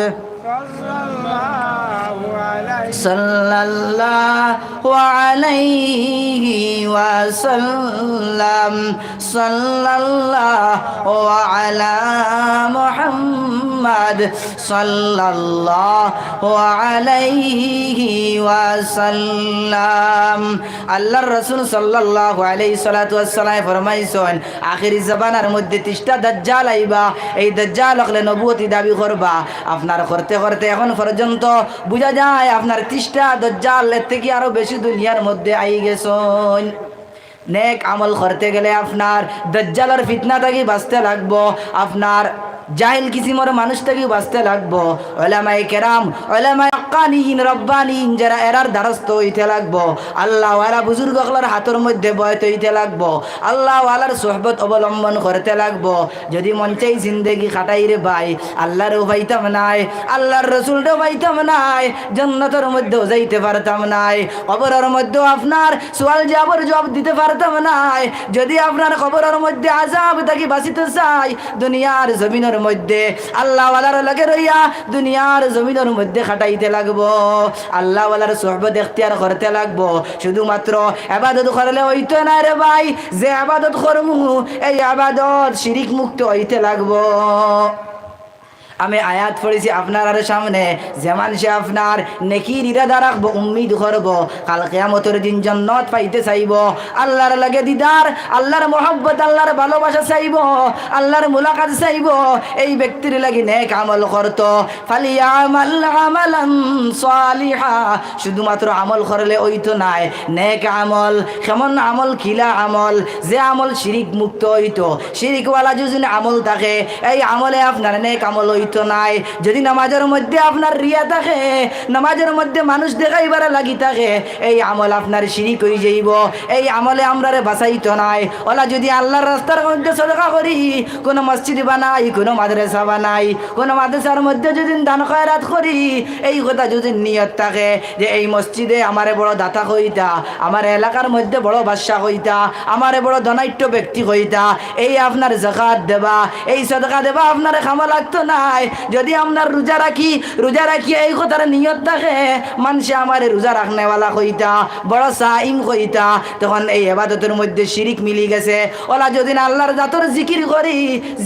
সাল্লাল্লাহু আলাইহি ওয়াসাল্লাম, সাল্লাল্লাহু আলা মুহাম্মাদ, সাল্লাল্লাহু আলাইহি ওয়াসাল্লাম। আল্লাহর রাসূল সাল্লাল্লাহু আলাইহি সালাতু ওয়াসসালামে ফরমাইছইন, আখেরি জমানার মধ্যে তিশটা দাজ্জাল আইবা। এই দাজ্জাল অকলে নবুয়তি দাবি করবা। আপনার করতে করতে এখন পর্যন্ত বুঝা যায় আপনার তিশটা দাজ্জাল এর থাকি আরো বেশি দুনিয়ার মধ্যে আই গেছইন। নেক আমল করতে গেলে আপনার দাজ্জালর ফিতনা থাকি বাঁচতে লাগবো, আপনার জাহিল কিসিমর মানুষ থাকি বাঁচতে লাগবো। উলামায়ে কেরাম, উলামায়ে হাক্কানিন, রব্বানিন যারা, এরার দ্বারস্থ অইতে লাগবো। আল্লাহওয়ালা বুজুর্গ অকলর হাতর মধ্যে বয়ত অইতে লাগবো। আল্লাহওয়ালার সোহবত অবলম্বন করতে লাগবো। যদি মন চাই জিন্দেগি কাটাই রে ভাই, আল্লাহরেও পাইতাম নায়, আল্লাহর রসুলরেও পাইতাম নায়, জান্নাতর মধ্যেও যাইতে পারতাম নায়, কবরর মধ্যেও আপনার সওয়াল জওয়াবর জবাব দিতে পারতাম নায়। যদি আপনার কবরর মধ্যে আযাব থাকি বাঁচিতে চাই, দুনিয়ার জমিনর মধ্যে আল্লাহওয়ালার লগে রইয়া দুনিয়ার জমিনর মধ্যে কাটাইতে লাগবো, আল্লাহওয়ালার সোহবত এখতিয়ার করতে লাগবো। শুধুমাত্র ইবাদত করলে অইতো নায় রে ভাই, যে ইবাদত করমু, এই ইবাদত শিরিক মুক্ত অইতে লাগবো। আমি আয়াত পড়ছি আপনারার সামনে, যে মানষে আপনার নেকির ইরাদা রাখবো, উম্মিদ করবো, কাল কিয়ামতর দিন জান্নাত পাইতে চাইবো, আল্লাহর লগে দিদার, আল্লাহর মহব্বত, আল্লাহর ভালোবাসা চাইবো, আল্লাহর মুলাকাত চাইবো, এই ব্যক্তির লাগি নেক আমল করতো। ফালিয়ামাল আমালান সালিহা, শুধুমাত্র আমল করলে অইতো নায়। নেক আমল, কেমন আমল, কিলা আমল? যে আমল শিরিক মুক্ত অইতো, শিরিকওয়ালা যদি আমল থাকে, এই আমলে আপনার নেক আমল অইতো নায়। যদি নামাজর মধ্যে আপনার রিয়া থাকে, নামাজর মধ্যে মানুষ দেখাইবার লাগি থাকে, এই আমল আপনার শিরিক অই যাইবো। এই আমলে আমরারে বাঁচাইতো নায়। অলা যদি আল্লাহর রাস্তার মধ্যে সদকা করি, কুনু মসজিদ বানাই, কুনু মাদ্রাসা বানাই, কুনু মাদ্রাসার মধ্যে যদি দান খয়রাত করি, এই কথা যদি নিয়ত থাকে যে এই মসজিদে আমারে বড় দাতা কইতা, আমার এলাকার মধ্যে বড় বাদশা কইতা, আমারে বড় ধনাঢ্য ব্যক্তি কইতা, এই আপনার যাকাত দেবা, এই সদকা দেবা আপনারে কামো লাগতো নায়। যদি আপনার রোজা রাখি, রোজা রাখি এই কথার নিয়ত থাকে, মানষে আমারে রোজা রাখনেওয়ালা কইতা, বড় সাইম কইতা, তখন এই ইবাদতর মধ্যে শিরিক মিলি গেছে। অলা যদি আল্লাহর জাতর জিকির করি,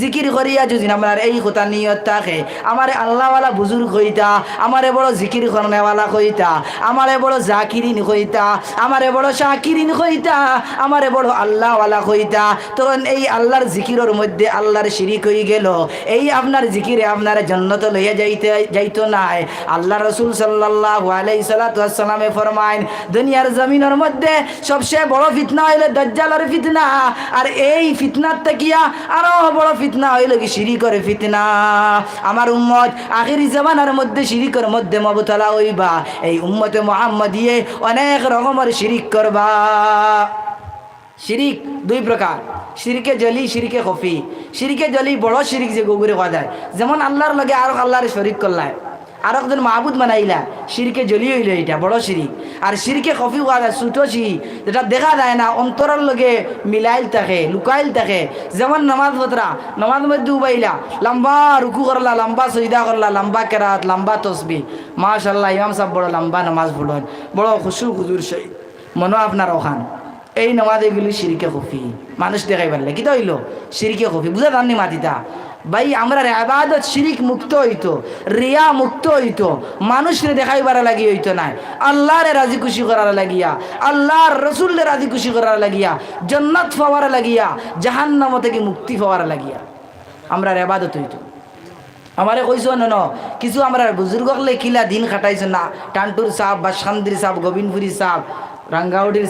জিকির করিয়া যদি আমরার এই কথা নিয়ত থাকে, আমারে আল্লাহওয়ালা বুজুর্গ কইতা, আমারে বড় জিকির করনেওয়ালা কইতা, আমারে বড় জাকিরিন কইতা, আমারে বড় শাকিরিন কইতা, আমারে বড় আল্লাহওয়ালা কইতা, তখন এই আল্লাহর জিকিরর মধ্যে আল্লাহর শিরিক অই গেলো। এই আপনার জিকিরে আপনারে জান্নাতো লইয়া যাইতে, যাইতো নায়। আল্লাহর রাসূল সাল্লাল্লাহু আলাইহি সালাতু ওয়াসসালামে ফরমাইন, দুনিয়ার জমিনর মধ্যে সবচেয়ে বড় ফিতনা অইলো দাজ্জালর ফিতনা, আর এই ফিতনার থাকিয়া আরো বড় ফিতনা অইলো কি শিরিকর ফিতনা। আমার উম্মত আখেরি জমানার মধ্যে শিরিকর মধ্যে মুবতালা অইবা। এই উম্মতে মুহাম্মদিয়ে অনেক রকমর শিরিক করবা। শিরিক দুই প্রকার, শিরিকে জলি, শিরিকে খফি। শিরিকে জলি বড় শিরিক যেগুরে কওয়া যায়, যেমন আল্লাহর লগে আরক আল্লাহরে শরিক করলায়, আরক জন মাবুদ বানাইলা, শিরিকে জলি অইলো ইটা, বড় শিরিক। আর শিরিকে খফি কওয়া যায় ছোট শিরিক, যেটা দেখা যায় না, অন্তরর লগে মিলাইল থাকে, লুকাইল থাকে। যেমন নামাজ পড়রা, নামাজ মধ্যে উবাইলা, লম্বা রুকু করলা, লম্বা সজদা করলা, লম্বা কেরাত, লম্বা তসবি। মাশাআল্লাহ, ইমাম সাব বড় লম্বা নামাজ পড়ইন, বড় খুশু খুজুর সহিত, মনো আপনার অখান। এই নামাজ এগুলি শিরিকে খফি, মানুষ দেখাইবার লাগি। কিতা অইলো? শিরিকে খফি। বুঝা যারনি মাতিটা? ভাই, আমরার এবাদত শিরিক মুক্ত অইতো, রিয়া মুক্ত অইতো, মানুষরে দেখাইবার লাগি অইতো নায়, আল্লাহরে রাজি খুশি করার লাগিয়া, আল্লাহর রসুলরে রাজি খুশি করার লাগিয়া, জান্নাত পাওয়ার লাগিয়া, জাহান্নাম থাকি মুক্তি পাওয়ার লাগিয়া আমরার এবাদত অইতো। আমারে কইছইন, "ন, কিছু আমরার বুজুর্গ অকলে কিলা দিন কাটাইছইন না, টান্টুর সাব, বাসকান্দির সাব, গোবিন্দপুরি সাব, রাঙ্গাউটির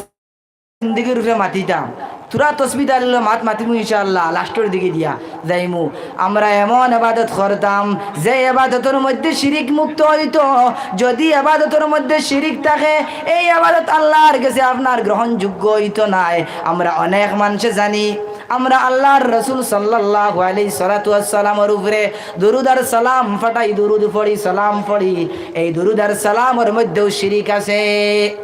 জিন্দেগির উপরে মাতিতাম। থুড়া তসবি তাহলিলর মাত মাতিমু ইনশাআল্লাহ, লাস্টর দিকে দিয়া যাইমু।" আমরা এমন এবাদত করতাম, যে এবাদতর মধ্যে শিরিক মুক্ত অইতো। যদি এবাদতর মধ্যে শিরিক থাকে, এই এবাদত আল্লাহর গেছে আপনার গ্রহণযোগ্য অইতো নায়। আমরা অনেক মানষে জানি, আমরা আল্লাহর রসুল সাল্লাল্লাহু আলাইহি সালাতু ওয়াসসালামর উপরে দুরুদ আর সালাম ফাটাই, দুরুদ পড়ি, সালাম পড়ি। এই দুরুদ আর সালামর মধ্যেও শিরিক আছে।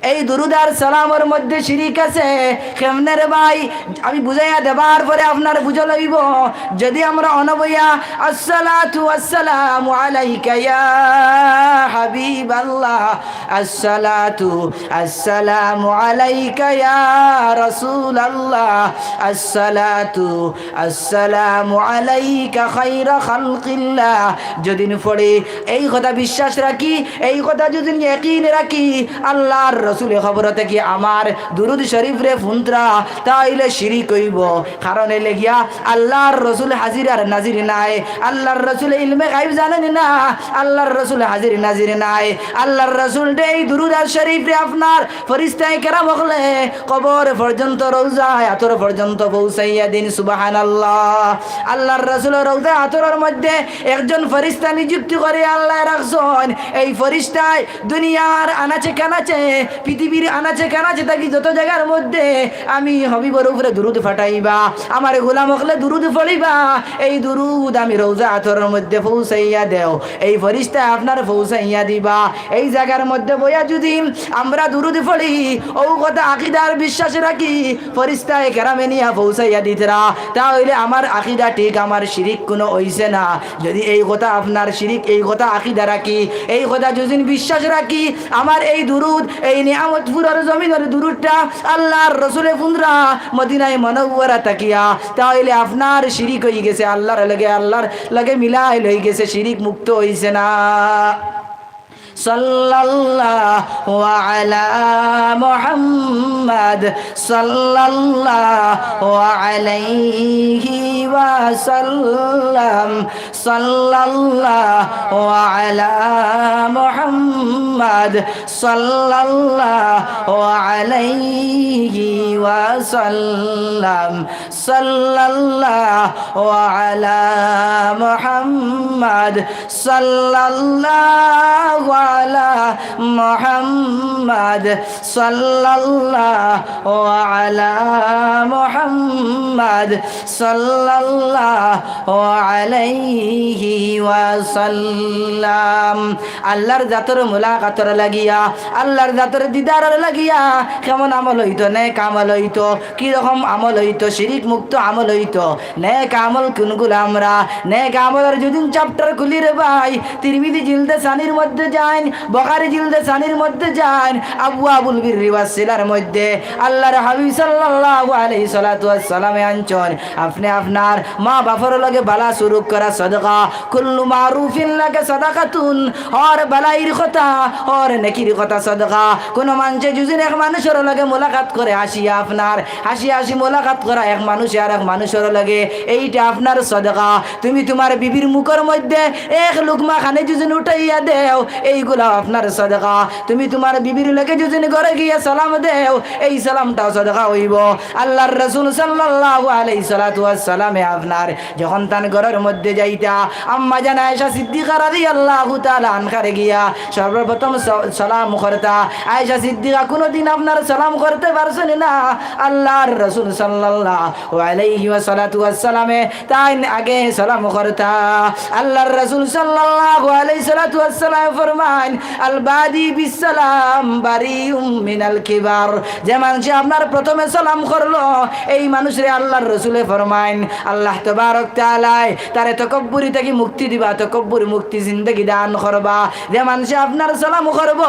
এই দুরুদ আর সালামর মধ্যে শিরিক আছে। কেমনে রে ভাই? আমি বুঝাইয়া দেবার পরে আপনার বুঝা লইবো। যদি আমরা অনবইয়া "আসসালাতু আসসালামু আলাইকা ইয়া হাবিবাল্লাহ, আসসালাতু আসসালামু আলাইকা ইয়া রাসূলাল্লাহ, আসসালাতু আসসালামু আলাইকা খায়রা খালকিল্লাহ" যদি পড়ি, এই কথা বিশ্বাস রাখি, এই কথা যদি ইয়াকিন রাখি, আল্লাহর রসুলে কবর থাকি আমার দুরুদ শরীফরে ফুনতরা, তাইলে শিরিক অইবো। কারণ এর লাগিয়া আল্লাহর রসুল হাজির আর নাজির নায়। আল্লাহর রসুলে ইলমে গাইব জানইন না, আল্লাহর রসুল হাজির নাজির নায়। আল্লাহর রসুলরে এই দুরুদ আর শরীফরে আপনার ফিরিস্তায়ে কেরাম অকলে কবর পর্যন্ত, রওজায়ে আতর পর্যন্ত পৌঁছাইয়া দেইন। সুবহানাল্লাহ। আল্লাহর রসুলর রওজায়ে আতরর মধ্যে একজন ফিরিস্তা নিযুক্তি করি আল্লায় রাখছইন। এই ফিরিস্তায় দুনিয়ার আনাচে কানাচে, পৃথিবীর আনাচে কানাচে থাকি যত জাগার মধ্যে আমি হাবিবর উপরে দুরুদ ফাটাইবা, আমার গোলাম অকলে দুরুদ পড়িবা, এই দুরুদ আমি রওজায়ে আতরর মধ্যে পৌঁছাইয়া দেও। এই ফিরিস্তায় আপনারে পৌঁছাইয়া দিবা। এই জাগার মধ্যে বইয়া যদি আমরা দুরুদ পড়ি, অউ কথা আকিদার বিশ্বাস রাখি, ফিরিস্তায়ে কেরামে নিয়া পৌঁছাইয়া দিতরা, তাইলে আমার আকিদা ঠিক, আমার শিরিক কুনু অইছে না। যদি এই কথা আপনার শিরিক, এই কথা আকিদা রাখি, এই কথা যদি বিশ্বাস রাখি, আমার এই দুরুদ, এই নিয়ামতপুরর জমিনর দুরুদটা আল্লাহর রসুলে ফুনরা মদিনায়ে মুনাওয়ারা থাকিয়া, তাইলে আপনার শিরিক অইগেছে, আল্লাহর লগে, আল্লাহর লগে মিলাই লইগেছে, শিরিক মুক্ত অইছে না। সাল্লাল্লাহু আলা মুহাম্মাদ, সাল্লাল্লাহু আলাইহি ওয়াসাল্লাম, সাল্লাল্লাহু আলা মুহাম্মাদ, সাল্লাল্লাহু আলাইহি ওয়াসাল্লাম, সাল্লাল্লাহু আলা মুহাম্মাদ, সাল্লাল্লাহু আলা মুহাম্মাদ, সাল্লাল্লাহু আলা মুহাম্মাদ, সাল্লাল্লাহু আলাইহি ওয়াসাল্লাম। আল্লাহর জাতর মুলাকাতর লাগিয়া, আল্লাহর জাতর দিদারর লাগিয়া কেমন আমল অইতো? নেক আমল অইতো। কি রকম আমল অইতো? শিরিক মুক্ত আমল অইতো। নেক আমল কুনগুলা? আমরা নেক আমলর যদি chapter খুলি রে ভাই, তিরমিজি জিলদে সানির মধ্যে যাইন, বুখারী জিলদে সানির মধ্যে যাইন, আবওয়াবুল বিররি ওয়াসসিলার মধ্যে আল্লাহর হাবিব সাল্লাল্লাহু আলাইহি সালাতু ওয়াসসালামে আনছইন, আপনে আপনার মা বাপর লগে ভালা সুলুক করা সদকা, কুল্লু মারুফিন লাকা সাদাকাতুন, হর ভালাইর কথা, হর নেকির কথা সদকা। কুনু মানষে যদি এক মানুষর লগে মুলাকাত করে হাসিয়া আপনার, হাসি হাসি মুলাকাত করা এক মানুষে আর এক মানুষর লগে, এইটা আপনার সদকা। তুমি তুমার বিবির মুখর মধ্যে এক লুকমা খানি যদি উঠাইয়া দেও, এইগুলা আপনার সদকা। তুমি তুমার বিবির লগে যদি ঘরো গিয়া সালাম দেও, এই সালামটাও সদকা অইবো। আল্লাহর রাসূল সাল্লাল্লাহু আলাইহি সালাতু ওয়াসসালামে আপনার যখন তান ঘরর মধ্যে যাইতা, আম্মা জান আয়েশা সিদ্দিকা রাদিয়াল্লাহু তাআলা আনহারে গিয়া সর্বপ্রথম স-, সালাম করতা। আয়েশা সিদ্দিকা কুনুদিন আপনার সালাম করতে পারছইন না, আল্লাহর রাসূল সাল্লাল্লাহু আলাইহি ওয়া সালাতু ওয়াসসালামে তাইন আগে সালাম করতা। আল্লাহর রাসূল সাল্লাল্লাহু আলাইহি সালাতু ওয়াসসালামে ফরমাইন, "আল বাদি বিস সালাম বারিউম মিনাল কিবার।" যে মানষে আপনার প্রথমে সালাম করলো, এই মানুষরে আল্লাহর রসুলে ফরমাইন, আল্লাহ তবারক তাআলায় তারে তকব্বুরি থাকি মুক্তি দিবা, তকব্বুরি মুক্তি জিন্দেগি দান করবা। যে মানষে আপনার সালাম করবো,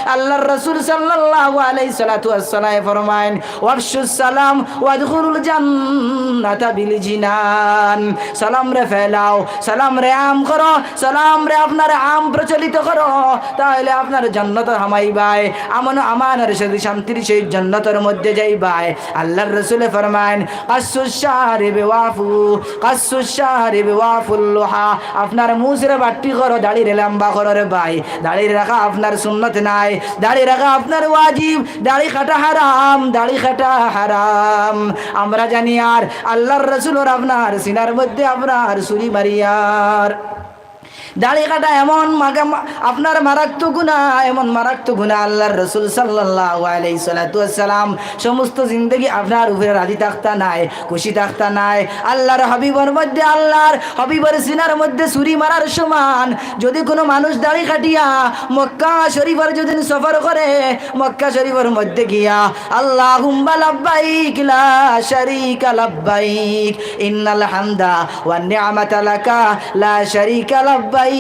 আল্লাহর রসুল সাল্লাল্লাহু আলাইহি সালাতু ওয়াসসালামে ফরমাইন, "ওয়াফশুস সালাম ওয়াদখুলুল জান্নাতা বিল জিনান।" সালামরে ফেলাও, সালামরে আম করো, সালামরে আপনার আম প্রচলিত করো, তাহলে আপনার জান্নাতো হামাইবায়, আমন আমানর সাথে শান্তির সহিত জান্নাতর মধ্যে যাইবায়। আল্লাহর রসুলে ফরমাইন, "কাসসুশ শারিবি ওয়াফু, কাসসুশ শারিবি ওয়াফুল লুহা।" আপনার মুছরে বাট্টি করো, দাড়িরে লম্বা করো রে ভাই। দাড়ি রাখা আপনার সুন্নত নায়, দাড়ি রাখা আপনার ওয়াজিব, দাড়ি কাটা হারাম, দাড়ি কাটা হারাম। আমরা জানি আর আল্লাহর রসুলর আপনার সিনার মধ্যে আপনার ছুরি মারিয়ার। দাড়ি কাটা এমন মাগা-, আপনার মারাত্মক গুনাহ, এমন মারাত্মক গুনাহ, আল্লাহর রসুল সাল্লাল্লাহু আলাইহি সালাতু ওয়াসসালাম সমস্ত জিন্দেগি আপনার উপরে রাজি থাকতা নায়, খুশি থাকতা নায়। আল্লাহর হাবিবর মধ্যে, আল্লাহর হাবিবর সিনার মধ্যে ছুরি মারার সমান। যদি কোনো মানুষ দাড়ি কাটিয়া মক্কা শরীফর যদি সফর করে, মক্কা শরীফর মধ্যে গিয়া, "আল্লাহুম্মা লাব্বাইক লা শারিকা লাব্বাইক, ইন্নাল হামদা ওয়ান নি'মাতা লাকা লা শারিকা লাব্বাইক।"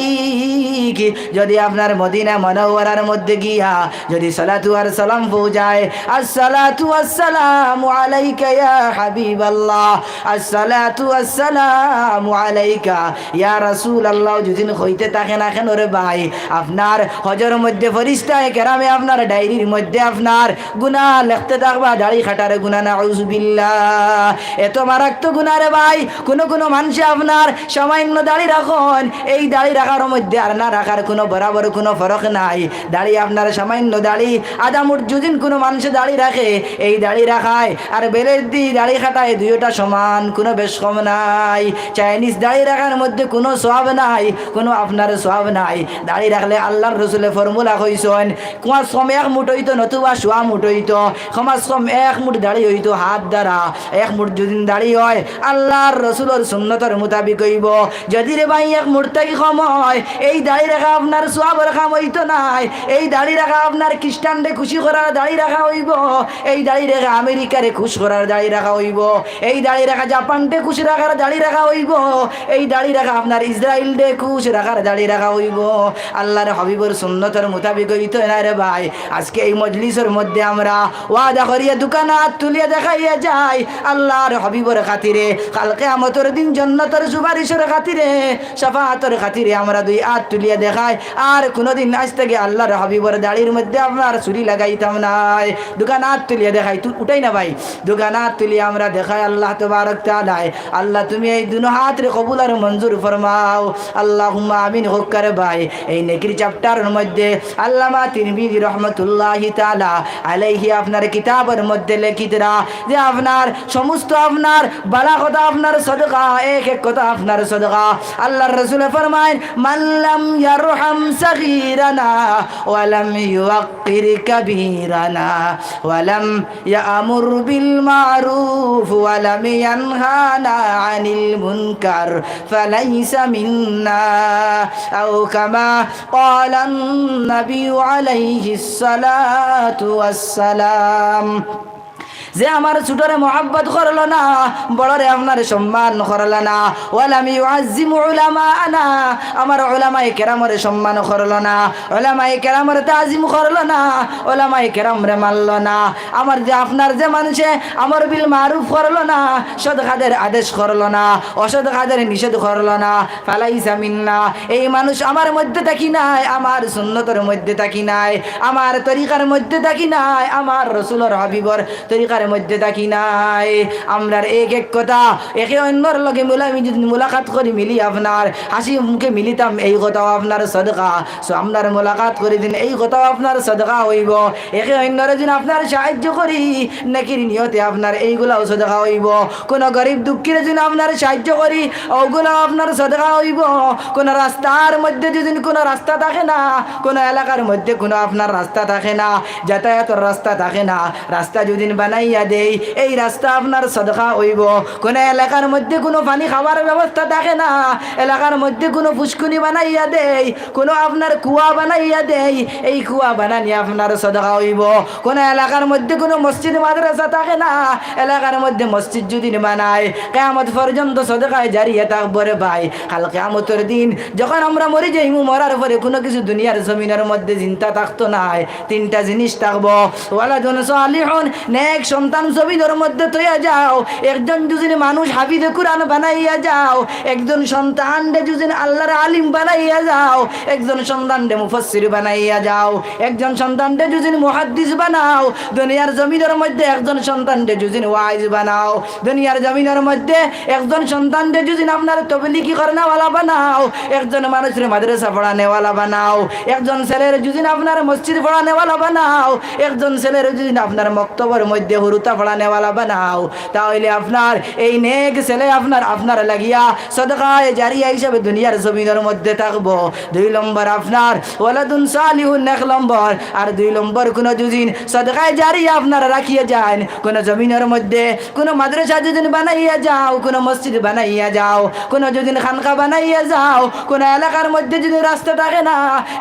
যদি আপনার মদিনা মুনাওয়ারার মধ্যে গিয়া যদি সালাতু আর সালাম পৌঁছায়, "আসসালাতু ওয়াসসালামু আলাইকা ইয়া হাবিবাল্লাহ, আসসালাতু ওয়াসসালামু আলাইকা ইয়া রাসূলাল্লাহ", যদি কইতে থাকে না কেন রে ভাই, আপনার হজর মধ্যে ফিরিস্তায়ে কেরামে আপনার ডায়েরির মধ্যে আপনার গুনাহ লেখতে থাকবা, দাড়ি কাটার গুনাহ, নাউজুবিল্লাহ। এত মারাত্মক গুনাহ রে ভাই, কোনো কোনো মানষে আপনার সামান্য দাড়ি রাখইন, এই দাড়ি রাখার মধ্যে আর না রাখার কোনো বরাবর কোনো ফরক নাই। দাড়ি আপনার সামান্য দাড়ি, আধা মুঠ যুদিন কোনো মানষে দাড়ি রাখে, এই দাড়ি রাখায় আর বেলের দি দাড়ি কাটায় দুইওটা সমান, কোনো বেশ কম নাই। চাইনিজ দাড়ি রাখার মধ্যে কোনো সওয়াব নাই, কোনো আপনার সওয়াব নাই। দাড়ি রাখলে আল্লাহর রসুলে ফর্মুলা কইছইন, কমাস কম এক মুঠ অইতো, নতুবা সোয়া মুঠ অইতো, কমাস কম এক মুঠ দাড়ি অইতো হাত দ্বারা। এক মুঠ যুদিন দাড়ি অয়, আল্লাহর রসুলর সুন্নতর মোতাবিক অইবো। যদি রে ভাই এক মুঠ থাকি কম অয়, এই দাড়ি রাখা আপনার সওয়াবর কাম অইতো নায়। এই দাড়ি রাখা আপনার খ্রিস্টানরে খুশি করার দাড়ি রাখা অইবো, এই দাড়ি রাখা আমেরিকারে খুশ করার দাড়ি রাখা অইবো, এই দাড়ি রাখা জাপানরে খুশ রাখার দাড়ি রাখা অইবো, এই দাড়ি রাখা আপনার ইসরাইলরে খুশ রাখার দাড়ি রাখা অইবো। আল্লাহর হাবিবর সুন্নতর মোতাবিক অইতো নায় রে ভাই। আজকে এই মজলিসর মধ্যে আমরা ওয়াদা করিয়া দুখান আত তুলিয়া দেখাইয়া যাই, আল্লাহর হাবিবর খাতিরে, কাল কিয়ামতর দিন জন্নতর সুপারিশর খাতিরে, শাফাআতর খাতিরে আমরা দুই আত তুলিয়া দেখাই, আর কুনুদিন আইজ থাকি আল্লাহর হাবিবর দাড়ির মধ্যে আপনার ছুরি লাগাইতাম নায়। দুখান আত তুলিয়া দেখাই, তু-, উঠাই না ভাই, দুখান আত তুলিয়া আমরা দেখাই আল্লাহ তবারক তাআলায়, আল্লাহ তুমি এই দুনো আতরে কবুল আর মঞ্জুর ফরমাও। আল্লাহুম্মা আমিন। হক্কারে ভাই, এই নেকির চ্যাপ্টারর মধ্যে আল্লামা তিরমিজি রহমতুল্লাহি তাআলা আলাইহি আপনার কিতাবর মধ্যে লেখিতরা যে আপনার সমস্ত আপনার বালা কথা আপনার সদকা, এক এক কথা আপনার সদকা। আল্লাহর রসুলে ফরমাইন, "মান লাম ইয়ারহাম সাগীরানা ওয়া লাম ইউওয়াক্কির কাবীরানা ওয়া লাম ইয়ামুর বিল মারুফ ওয়া লাম ইয়ানহানা আনিল মুনকার ফালাইসা মিন্না।" আও কামা ক্বালান নাবিয়্যু আলাইহিস সালাতু ওয়াস সালাম। যে আমার ছোটরে মহব্বত করলো না, বড়রে আপনার সম্মান করলো না, ওয়ালাম ইউআজ্জিম উলামাআনা, আমার উলামায়ে কেরামরে সম্মান করলো না, উলামায়ে কেরামরে তাজিম করলো না, উলামায়ে কেরামরে মানলো না, আমার যে আপনার যে মানষে আমর বিল মারুফ করলো না, সৎ কাজের আদেশ করলো না, অসৎ কাজের নিষেধ করলো না, ফালাইসা মিন্না, এই মানুষ আমার মধ্যে থাকি নায়, আমার সুন্নতর মধ্যে থাকি নায়, আমার তরিকার মধ্যে থাকি নায়, আমার রসুলর হাবিবর তরিকার মধ্যে থাকি নায়। আমরার এক এক কথা, একে অন্যর লগে মুলা-, মুলাকাত করি মিলি আপনার হাসি মুখে মিলিতাম, এই কথাও আপনার সদকা। So, আপনার মুলাকাত করি দিন, এই কথাও আপনার সদকা অইবো। একে অন্যরে দিন আপনার সাহায্য করি, নেকির নিয়তে আপনার এইগুলাও সদকা অইবো। কোনো গরিব দুঃখীরে দিন আপনার সাহায্য করি, ওগুলাও আপনার সদকা অইবো। কোনো রাস্তার মধ্যে যদি কোনো রাস্তা থাকে না, কোনো এলাকার মধ্যে কোনো আপনার রাস্তা থাকে না, যাতায়াতর রাস্তা থাকে না, রাস্তা যদি বানাই বানাইয়া দেই, এই রাস্তা আপনার সদকা অইবো। কুনু এলাকার মধ্যে কুনু পানি খাওয়ার ব্যবস্থা থাকে না, এলাকার মধ্যে কুনু ফুসকুনি বানাইয়া দেই, কুনু আপনার কুয়া বানাইয়া দেই, এই কুয়া বানানি আপনার সদকা অইবো। কুনু এলাকার মধ্যে কুনু মসজিদ মাদ্রাসা থাকে না, এলাকার মধ্যে মসজিদ যুদি বানাই, কিয়ামত পর্যন্ত সদকায়ে জারিয়া থাকবো রে ভাই। কাল কিয়ামতর দিন যখন আমরা মরি যাইমু, মরার পরে কুনু কিছু দুনিয়ার জমিনর মধ্যে জিন্দা থাকতো নায়, তিনটা জিনিস থাকবো। ওয়ালাদুন সালিহুন, নেক সন্তান জমিনর মধ্যে থইয়া যাও। একজন যুদি মানুষ হাফিজে কুরআন বানাইয়া যাও, একজন সন্তানরে যুদি আল্লাহর আলিম বানাইয়া যাও, একজন সন্তানরে মুফাসসির বানাইয়া যাও, একজন সন্তানরে যুদি মুহাদ্দিস বানাও, দুনিয়ার জমিনর মধ্যে একজন সন্তানরে যুদি ওয়াইজ বানাও, দুনিয়ার জমিনর মধ্যে একজন সন্তানরে যুদি আপনার তবলিগি করনেওয়ালা বানাও, একজন মানুষরে মাদ্রাসা পড়ানেওয়ালা বানাও, একজন ছেলেরে যুদি আপনার মসজিদ পড়ানেওয়ালা বানাও, একজন ছেলেরে যুদি আপনার মক্তবর মধ্যে হুরুতা পড়ানেওয়ালা বানাও, তা অইলে আপনার এই নেক ছেলে আপনার, আপনার লাগিয়া সদকায়ে জারিয়া হিসাবে দুনিয়ার জমিনর মধ্যে থাকবো। দুই নম্বর আপনার ওয়ালাদুন সালিহুন এক নম্বর, আর দুই নম্বর কুনু যুদি সদকায়ে জারিয়া আপনার রাখিয়া যাইন, কুনু জমিনর মধ্যে কুনু মাদ্রাসা যুদি বানাইয়া যাও, কুনু মসজিদ বানাইয়া যাও, কুনু যুদি খানকা বানাইয়া যাও, কুনু এলাকার মধ্যে যুদি রাস্তা থাকে না,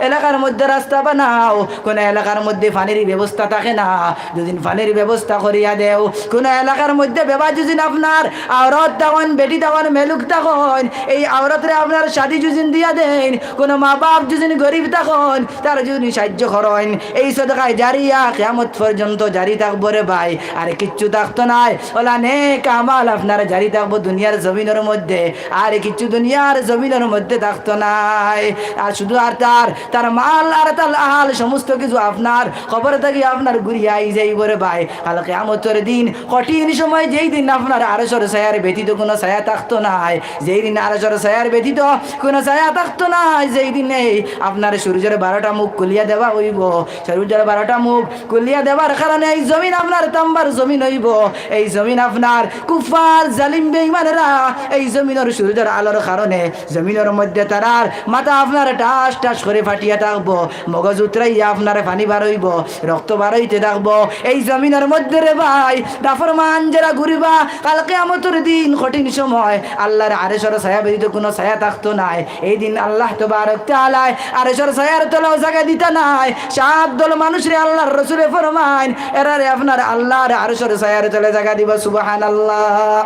এলাকার মধ্যে রাস্তা বানাও, কুনু এলাকার মধ্যে পানির ব্যবস্থা থাকে না, যুদি পানির ব্যবস্থা করিয়া দেও, কুনু এলাকার মধ্যে বেবা যুদি আপনার আওরত থাকইন, বেটি থাকইন, মেলুক থাকইন, এই আওরতরে আপনার শাদি যুদি দিয়া দেইন, কুনু মা বাপ যুদি গরিব থাকইন, তারা যুদি সাহায্য করইন, এই সদকায়ে জারিয়া কিয়ামত পর্যন্ত জারি থাকবো রে ভাই, আর কিচ্ছু থাকতো নায়। অলা নেক আমাল আপনার জারি থাকবো দুনিয়ার জমিনর মধ্যে, আর কিচ্ছু দুনিয়ার জমিনর মধ্যে থাকতো নায়। আর শুধু আর তার, তার মাল আর তার আহাল সমস্ত কিছু আপনার কবর থাকি আপনার ঘুরিয়া আই যাইবো রে ভাই। কাল কিয়ামতর দিন কঠিন সময়, যেই দিন আপনার আরশর ছায়ার ব্যতীত কুনু ছায়া থাকতো নায়, যেই দিন আরশর ছায়ার ব্যতীত কুনু ছায়া থাকতো নায়, যেই দিন এই আপনার সূর্যর বারোটা মুখ খুলিয়া দেওয়া অইবো। সূর্যর বারোটা মুখ খুলিয়া দেওয়ার কারণে এই জমিন আপনার তাম্বার জমিন অইবো। এই জমিন আপনার কুফফার জালিম বেঈমানরা এই জমিনর সূর্যর আলোর কারণে জমিনর মধ্যে তারার মাথা আপনার টাস টাস করি ফাটিয়া থাকবো, মগজ উতরাইয়া আপনার পানি বারইবো, রক্ত বারইতে থাকবো। এই জমিনর মধ্যে রে ভাই, নাফরমান যারা ঘুরিবা, কাল কিয়ামতর দিন কঠিন সময়, আল্লাহর আরশর ছায়া ব্যতীত কুনু ছায়া থাকতো নায়। এই দিন আল্লাহ তবারক তাআলায় আরশর ছায়ার তলেও জাগা দিতা নায়। সাত দল মানুষরে আল্লাহর রসুলে ফরমাইন, এরারে আপনার আল্লাহর আরশর ছায়ার তলে জাগা দিবা। সুবহানাল্লাহ।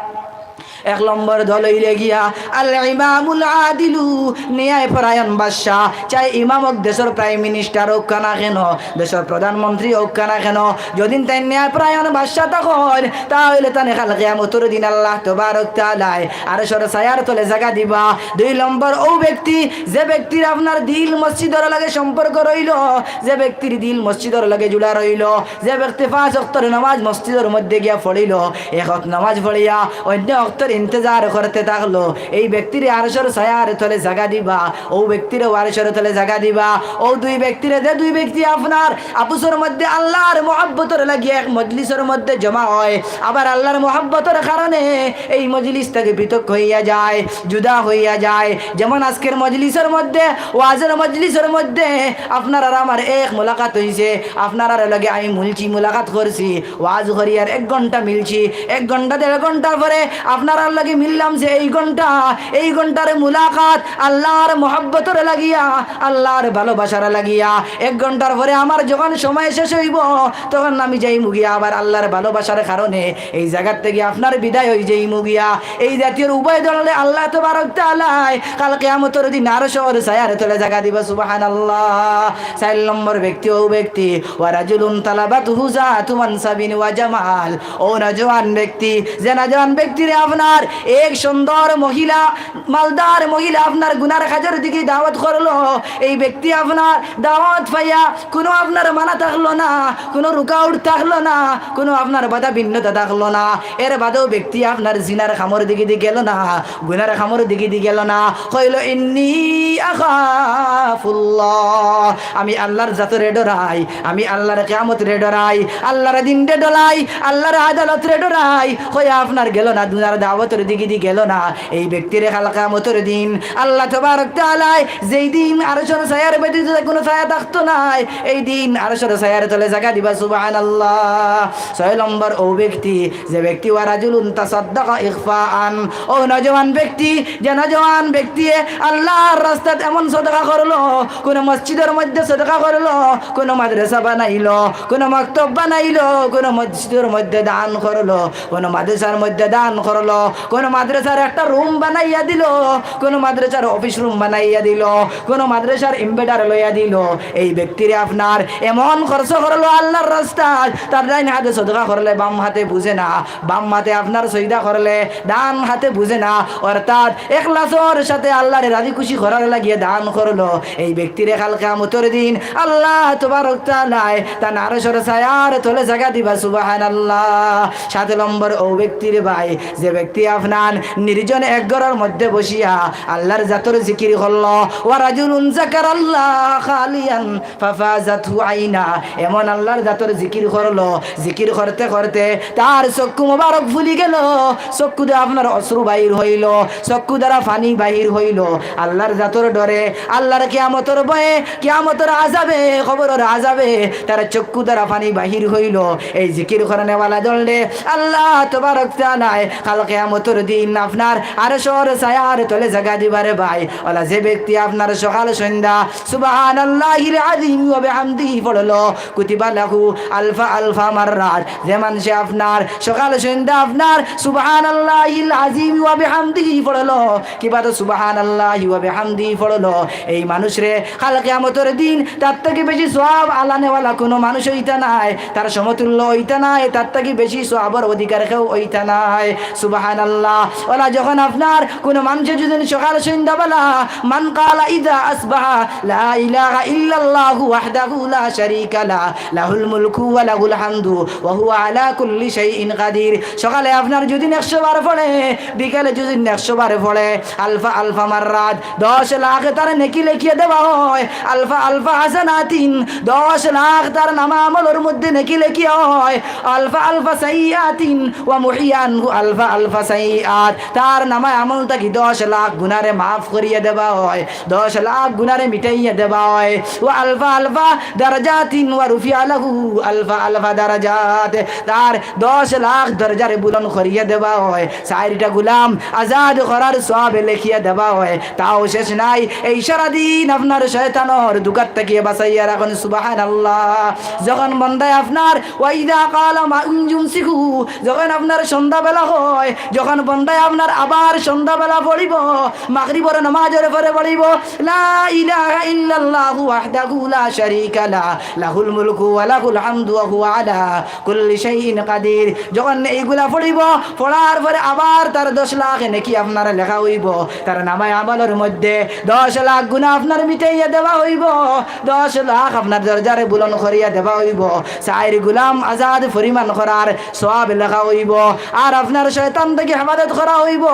এক নম্বর দল অইলে গিয়া আল ইমামুল আদিলু, ন্যায় পরায়ণ বাদশা। চাই ইমাম অউক, দেশর প্রাইম মিনিস্টার অউক না কেন, দেশর প্রধানমন্ত্রী অউক না কেন, যুদি তাইন ন্যায় পরায়ণ বাদশা থাকইন, তা অইলে তানে কাল কিয়ামতর দিন আল্লাহ তবারক তাআলায় আরশর ছায়ার তলে জাগা দিবা। দুই নম্বর অউ ব্যক্তি, যে ব্যক্তির আপনার দিল মসজিদর লগে সম্পর্ক রইলো, যে ব্যক্তির দিল মসজিদর লগে জুড়া রইলো, যে ব্যক্তি পাঁচ ওয়াক্তর নামাজ মসজিদর মধ্যে গিয়া পড়িলো, এক ওয়াক্ত নামাজ পড়িয়া অইন্য ওয়াক্তর ইন্তেজার করতে থাকলো, এই ব্যক্তিরে আরশর ছায়ার তলে জাগা দিবা, অউ ব্যক্তিরেও আরশর তলে জাগা দিবা। অউ দুই ব্যক্তিরে, যে দুই ব্যক্তি আপনার আপসর মধ্যে আল্লাহর মহব্বতর লাগিয়া এক মজলিসর মধ্যে জমা অয়, আবার আল্লাহর মহব্বতর কারণে এই মজলিস থাকি পৃথক অইয়া যায়, জুদা অইয়া যায়। যেমন আজকের মজলিসর মধ্যে, ওয়াজর মজলিসর মধ্যে আপনার আর আমার এক মুলাকাত অইছে, আপনারার লগে আমি মিলছি, মুলাকাত করছি, ওয়াজ করিয়ার এক ঘন্টা মিলছি, এক ঘন্টা দেড় ঘন্টার পরে আপনারার লগে মিললাম যে এই ঘন্টা, এই ঘন্টার মুলাকাত আল্লাহর মহব্বতর লাগিয়া, আল্লাহর ভালোবাসার লাগিয়া। এক ঘন্টার পরে আমার যখন সময় শেষ অইবো, তখন আমি যাইমু গিয়া আবার আল্লাহর ভালোবাসার কারণে এই জাগার থাকি আপনার বিদায় অই যাইমু গিয়া। এই জাতীয় উভয় দলরে আল্লাহ তবারক তাআলায় কাল কিয়ামতর দিন আরশর ছায়ার তলে জাগা দিবা। সুবহানাল্লাহ। চাইর নম্বর ব্যক্তি, অউ ব্যক্তি, ওয়া রাজুলুন তালাবাতহু যাতু মানসাবিন ওয়া জামাল। অউ নওজোয়ান ব্যক্তি, যে নওজোয়ান ব্যক্তিরে আপনার এক সুন্দর মহিলা, মালদার মহিলা আপনার গুনার কাজর দিকে দাওয়াত করলো, এই ব্যক্তি আপনার দাওয়াত পাইয়া কুনু আপনার মানা থাকলো না, কুনু রুকাউট থাকলো না, কুনু আপনার বাধা ভিন্নতা থাকলো না। এর বাদেও ব্যক্তি আপনার জিনার কামর দিকে দি গেলো না, গুনার কামর দিকে দি গেলো না। কইলো, "ইন্নী আখাফুল্লাহ, আমি আল্লাহর জাতরে ডরাই, আমি আল্লাহর কিয়ামতরে ডরাই, আল্লাহর দিনরে ডরাই, আল্লাহর আদালতরে ডরাই।" কইয়া আপনার গেলো না গুনার দাওয়াত কিয়ামতর দিকেদি গেল না, এই ব্যক্তিরে কাল কিয়ামতর দিন আল্লাহ তাবারক তাআলায় যেই দিন আরশর ছায়ার ব্যতীত কুনু ছায়া থাকতো নায়, এই দিন আরশর ছায়ার তলে জাগা দিবা। সুবহানাল্লাহ। ছয় নম্বর অউ ব্যক্তি, যে ব্যক্তি ওয়া রাজুলুন তাসাদ্দাকা ইখফাআন, অউ নওজোয়ান ব্যক্তি, যে নওজোয়ান ব্যক্তিয়ে আল্লাহর রাস্তাত এমন সদকা করলো, কুনু মসজিদর মধ্যে সদকা করলো, কুনু মাদ্রাসা বানাইলো, কুনু মক্তব বানাইলো, কুনু মসজিদর মধ্যে দান করলো, কুনু মাদ্রাসার মধ্যে দান করলো, কুনু মাদ্রাসার একটা রুম বানাইয়া দিলো, কুনু মাদ্রাসার অফিস রুম বানাইয়া দিলো, কুনু মাদ্রাসার ইনভার্টার লইয়া দিলো, এই ব্যক্তিরে আপনার এমন খরচ করলো আল্লাহর রাস্তাত, তার ডাইন হাতে সদকা করলে বাম হাতে বুঝে না, বাম হাতে আপনার সইদা করলে ডান হাতে বুঝে না, অর্থাৎ এখলাসর সাথে আল্লাহরে রাজি খুশি করার লাগিয়া দান করলো, এই ব্যক্তিরে কাল কিয়ামতর দিন আল্লাহ তাবারক তাআলায় তান আরশর ছায়ার তলে জাগা দিবা। সুবহানাল্লাহ। সাত নম্বর অউ ব্যক্তিরে ভাই, যে ব্যক্তি আপনার নির্জন এক ঘরর মধ্যে বসিয়া আল্লাহর জাতর জিকির করলো, ওয়া রাজুলুন যাকারাল্লাহ খালিয়ান ফাফাজাতহু আইনা, এমন আল্লাহর জাতর জিকির করলো, জিকির করতে করতে তার চক্ষু মোবারক ফুলি গেল, চক্ষু দিয়া আপনার অশ্রু বাহির হইল, চক্ষু দ্বারা পানি বাহির হইল, আল্লাহর জাতর ডরে, আল্লাহর কিয়ামতর ভয়ে, কিয়ামতর আজাবে, কবরর আজাবে তার চক্ষু দ্বারা পানি বাহির হইল। এই জিকির করনেওয়ালা দলরে আল্লাহ তাবারক তাআলায় কাল কিয়ামতর দিন আপনার আরশর ছায়ার তলে জাগা দিবারে ভাই। অলা যে ব্যক্তি আপনার সকাল সন্ধ্যা সুবহানাল্লাহিল আযীম ওয়া বিহামদিহি পড়লো, কুতিবা লাহু আলফা আলফা মাররাত। যে মানষে আপনার সকাল সন্ধ্যা আপনার সুবহানাল্লাহিল আযীম ওয়া বিহামদিহি পড়লো, কিবা তো সুবহানাল্লাহি ওয়া বিহামদিহি পড়লো, এই মানুষরে কাল কিয়ামতর দিন তার থাকি বেশি সওয়াব আলানেওয়ালা কুনু মানুষ অইতা নায়, তার সমতুল্য অইতা নায়, তার থাকি বেশি সওয়াবর অধিকার কেউ অইতা নায়। সুবহানাল্লাহ। অলা যখন আপনার কুনু মানষে যুদি সকাল সন্ধ্যাবেলা, মান ক্বালা ইযা আসবাহা লা ইলাহা ইল্লাল্লাহু ওয়াহদাহু লা শারীকা লাহ, লাহুল মুলকু ওয়া লাহুল হামদু ওয়া হুয়া আলা কুল্লি শাইইন কাদির। সকালে আপনার যুদি একশো বার পড়ে, বিকালে যুদি একশো বার পড়ে, আলফা আলফা মাররাত, দশ লাখ তার নেকি লেখিয়া দেওয়া হয়। আলফা আলফা হাসানাতিন, দশ লাখ তার নামা আমলর মধ্যে নেকি লেখিয়া হয়। আলফা আলফা সাইয়্যাতিন ওয়া মুহিয়া আনহু আলফা আলফা সাইয়্যাত, তার নামা আমল থাকি দশ লাখ গুনারে মাফ করিয়া দেওয়া হয়, দশ লাখ গুনারে মিটাইয়া দেওয়া হয়। ওয়া আলফা আলফা দারাজাতিন ওয়া রুফিয়া লাহু আলফা আলফা দারাজাত, তার দশ লাখ দরজারে বুলন্দ করিয়া দেওয়া হয়। চাইরটা গুলাম আজাদ করার সওয়াব লেখিয়া দেওয়া হয়, তাও শেষ নাই। এই সারাদিন আপনার শয়তানর ধুকাত থাকি বাঁচাইয়া রাখইন। সুবহানাল্লাহ। যখন বন্দায় আপনার ওয়া ইযা ক্বালা মা ইউমসিকুহু, যখন আপনার সন্ধ্যাবেলা হয়, যখন বন্দায় আপনার আবার সন্ধ্যাবেলা পড়িবো, মাগরিবর নামাজর পরে পড়িবো, লা ইলাহা ইল্লাল্লাহু ওয়াহদাহু লা শারীকা লাহ, লাহুল মুলকু ওয়া লাহুল হামদু ওয়া হুয়া আলা কুল্লি শাইইন কাদির। যখন এইগুলা পড়িবো, পড়ার পরে আবার তার দশ লাখ নেকি আপনার লেখা অইবো, তার নামায় আমলর মধ্যে দশ লাখ গুনা আপনার মিটাইয়া দেওয়া অইবো, দশ লাখ আপনার দরজারে বুলন্দ করিয়া দেওয়া অইবো, চাইর গুলাম আজাদ পরিমাণ করার সওয়াব লেখা অইবো, আর আপনার শয়তান থাকি হেফাজত করা অইবো।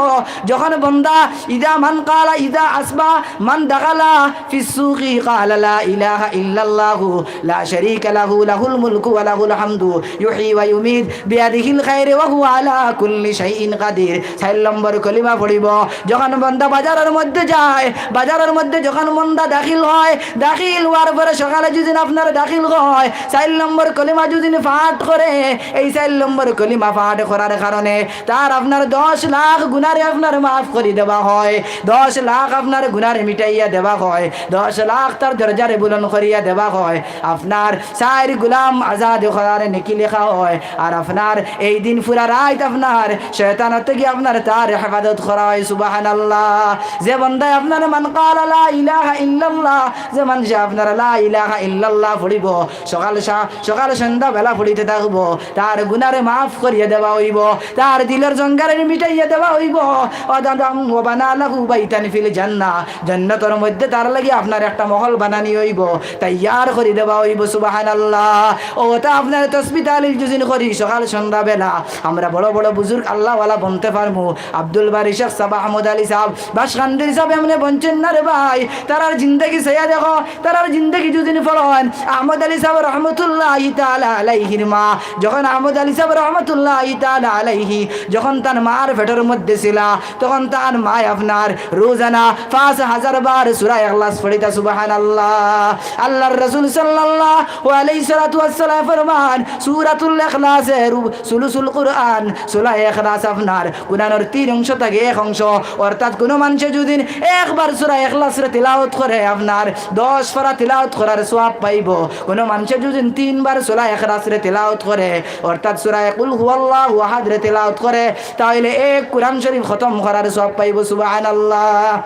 যখন বন্দা ইযা মান ক্বালা ইযা আসবাহা মান দাখালা ফিস সুকি ক্বালা লা ইলাহা ইল্লাল্লাহু লা শারীকা লাহু লাহুল মুলকু ওয়া লাহুল হামদু ইউহয়ী ওয়া ইউমীত বিয়াদিহিল খায়রু ওয়া হুয়া আলা কুল্লি শাইইন কাদির। চাইর নম্বর কলিমা পড়িবো। যখন বন্দা বাজারর মধ্যে যায়, বাজারর মধ্যে যখন বন্দা দাখিল হয়, দাখিল অওয়ার পরে সকালে যুদি আপনার দাখিল হয়, চাইর নম্বর কলিমা যুদি পাঠ করে, এই চাইর নম্বর কলিমা পাঠ করার কারণে তার আপনার দশ লাখ গুনারে আপনার মাফ করি দেওয়া হয়, দশ লাখ আপনার গুনারে মিটাইয়া দেওয়া হয়, দশ লাখ তার দরজারে বুলন্দ করিয়া দেওয়া হয়, আপনার চাইর গুলাম আজাদ করার নেকি লেখা হয়, আর আপনার এই দিন পুরা রাইত আপনার শয়তান থাকি আপনার তার হেফাজত করা হয়। সুবহানাল্লাহ। যে বন্দায় আপনার মান ক্বালা লা ইলাহা ইল্লাল্লাহ, যে মানষে আপনার লা ইলাহা ইল্লাল্লাহ পড়িবো, সকাল সা-, সকাল সন্ধ্যাবেলা পড়িতে থাকবো, তার গুনারে মাফ করিয়া দেওয়া অইবো, তার দিলর জঙ্গারে মিটাইয়া দেওয়া অইবো। ওয়া দাম ওয়া বানা লাহু বাইতান ফিল জান্নাহ, জান্নাতর মধ্যে তার লাগি আপনার একটা মহল বানানি অইবো, তৈয়ার করি দেওয়া অইবো। সুবহানাল্লাহ। অউ তা আপনার তসবি তাহলিল যুদি করি সকাল সন্ধ্যাবেলা, আমরা বড় বড় বুজুর্গ আল্লাহওয়ালা বনতে পারমু। আব্দুল বারী শেখ সাব, আহমদ আলী সাব, বাসকান্দির সাব এমনে বনছইন না রে ভাই, তারার জিন্দেগি চাইয়া দেখো, তারার জিন্দেগি যুদি পড়ইন, আহমদ আলী সাব রহমতুল্লাহি তাআলা আলাইহির মা, যখন আহমদ আলী সাব রহমতুল্লাহি তাআলা আলাইহি যখন তান মার পেটর মধ্যে ছিলা, তখন তান মায় আপনার রোজানা পাঁচ হাজার বার সূরা ইখলাস পড়িতা। সুবহানাল্লাহ। আল্লাহর রাসূল সাল্লাল্লাহু আলাইহি সাল্লাতু ওয়াসসালাম ফরমান, সূরাতুল ইখলাসে রু-, সুলুসুল কুরআন, সূরা ইখলাস আপনার কুরআনর তিন অংশ থাকি এক অংশ, অর্থাৎ কুনু মানষে যুদি একবার সূরা ইখলাসরে তিলাওয়াত করে, আপনার দশ পারা তিলাওয়াত করার সওয়াব পাইবো। কুনু মানষে যুদি তিনবার সূরা ইখলাসরে তিলাওয়াত করে, অর্থাৎ সূরা কুল হুয়াল্লাহু আহাদরে তিলাওয়াত করে, তাইলে এক কুরআন শরীফ খতম করার সওয়াব পাইবো। সুবহানাল্লাহ।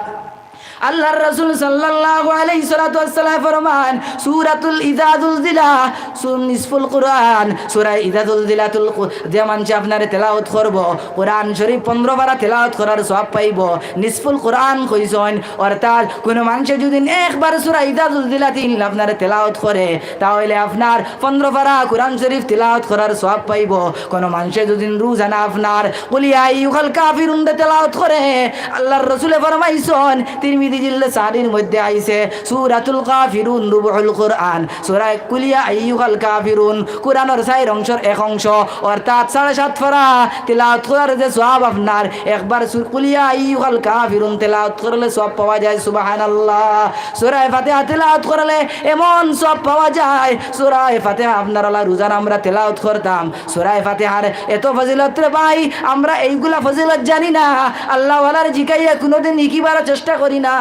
আল্লাহর রাসূল সাল্লাল্লাহু আলাইহি সাল্লাতু ওয়াসসালাম ফরমান, সূরাতুল ইযা জুলজিলা, সু-, নিসফুল কুরআন, সূরা ইযা জুলজিলাতুল কু-, যে মানষে আপনারে তিলাওয়াত করবো, কুরআন শরীফ পনরো পারা তিলাওয়াত করার সওয়াব পাইবো। নিসফুল কুরআন কইছইন, অর্থাৎ কুনু মানষে যুদি একবার সূরা ইযা জুলজিলাত তিন আপনারে তিলাওয়াত করে, তাইলে আপনার পনরো পারা কুরআন শরীফ তিলাওয়াত করার সওয়াব পাইবো। কুনু মানষে যুদি রোজানা আপনার কুল ইয়া আইয়ুহাল কাফিরুনরে তিলাওয়াত করে, আল্লাহর রাসূলে ফরমাইছইন, তিরমিজি জিলদে চারির মধ্যে আইছে, সূরাতুল কাফিরুন রুবুল কুরআন, সূরা কুল ইয়া আইয়ুহাল কাফিরুন, কুরআনর চাইর অংশর এক অংশ, অর্থাৎ সাড়ে সাত পারা তিলাওয়াত করার যে সওয়াব আপনার, একবার সূরা কুল ইয়া আইয়ুহাল কাফিরুন তিলাওয়াত করলে সওয়াব পাওয়া যায়। সুবহানাল্লাহ। সূরা ফাতিহা তিলাওয়াত করলে এমন সওয়াব পাওয়া যায়। সূরা ফাতিহা আপনার অলা রোজানা আমরা তিলাওয়াত করতাম। সূরা ফাতিহার এত ফজিলত রে ভাই, আমরা এইগুলা ফজিলত জানি না। আল্লাহওয়ালারে জিকাইয়া কুনুদিন হিকিবার চেষ্টা করি না।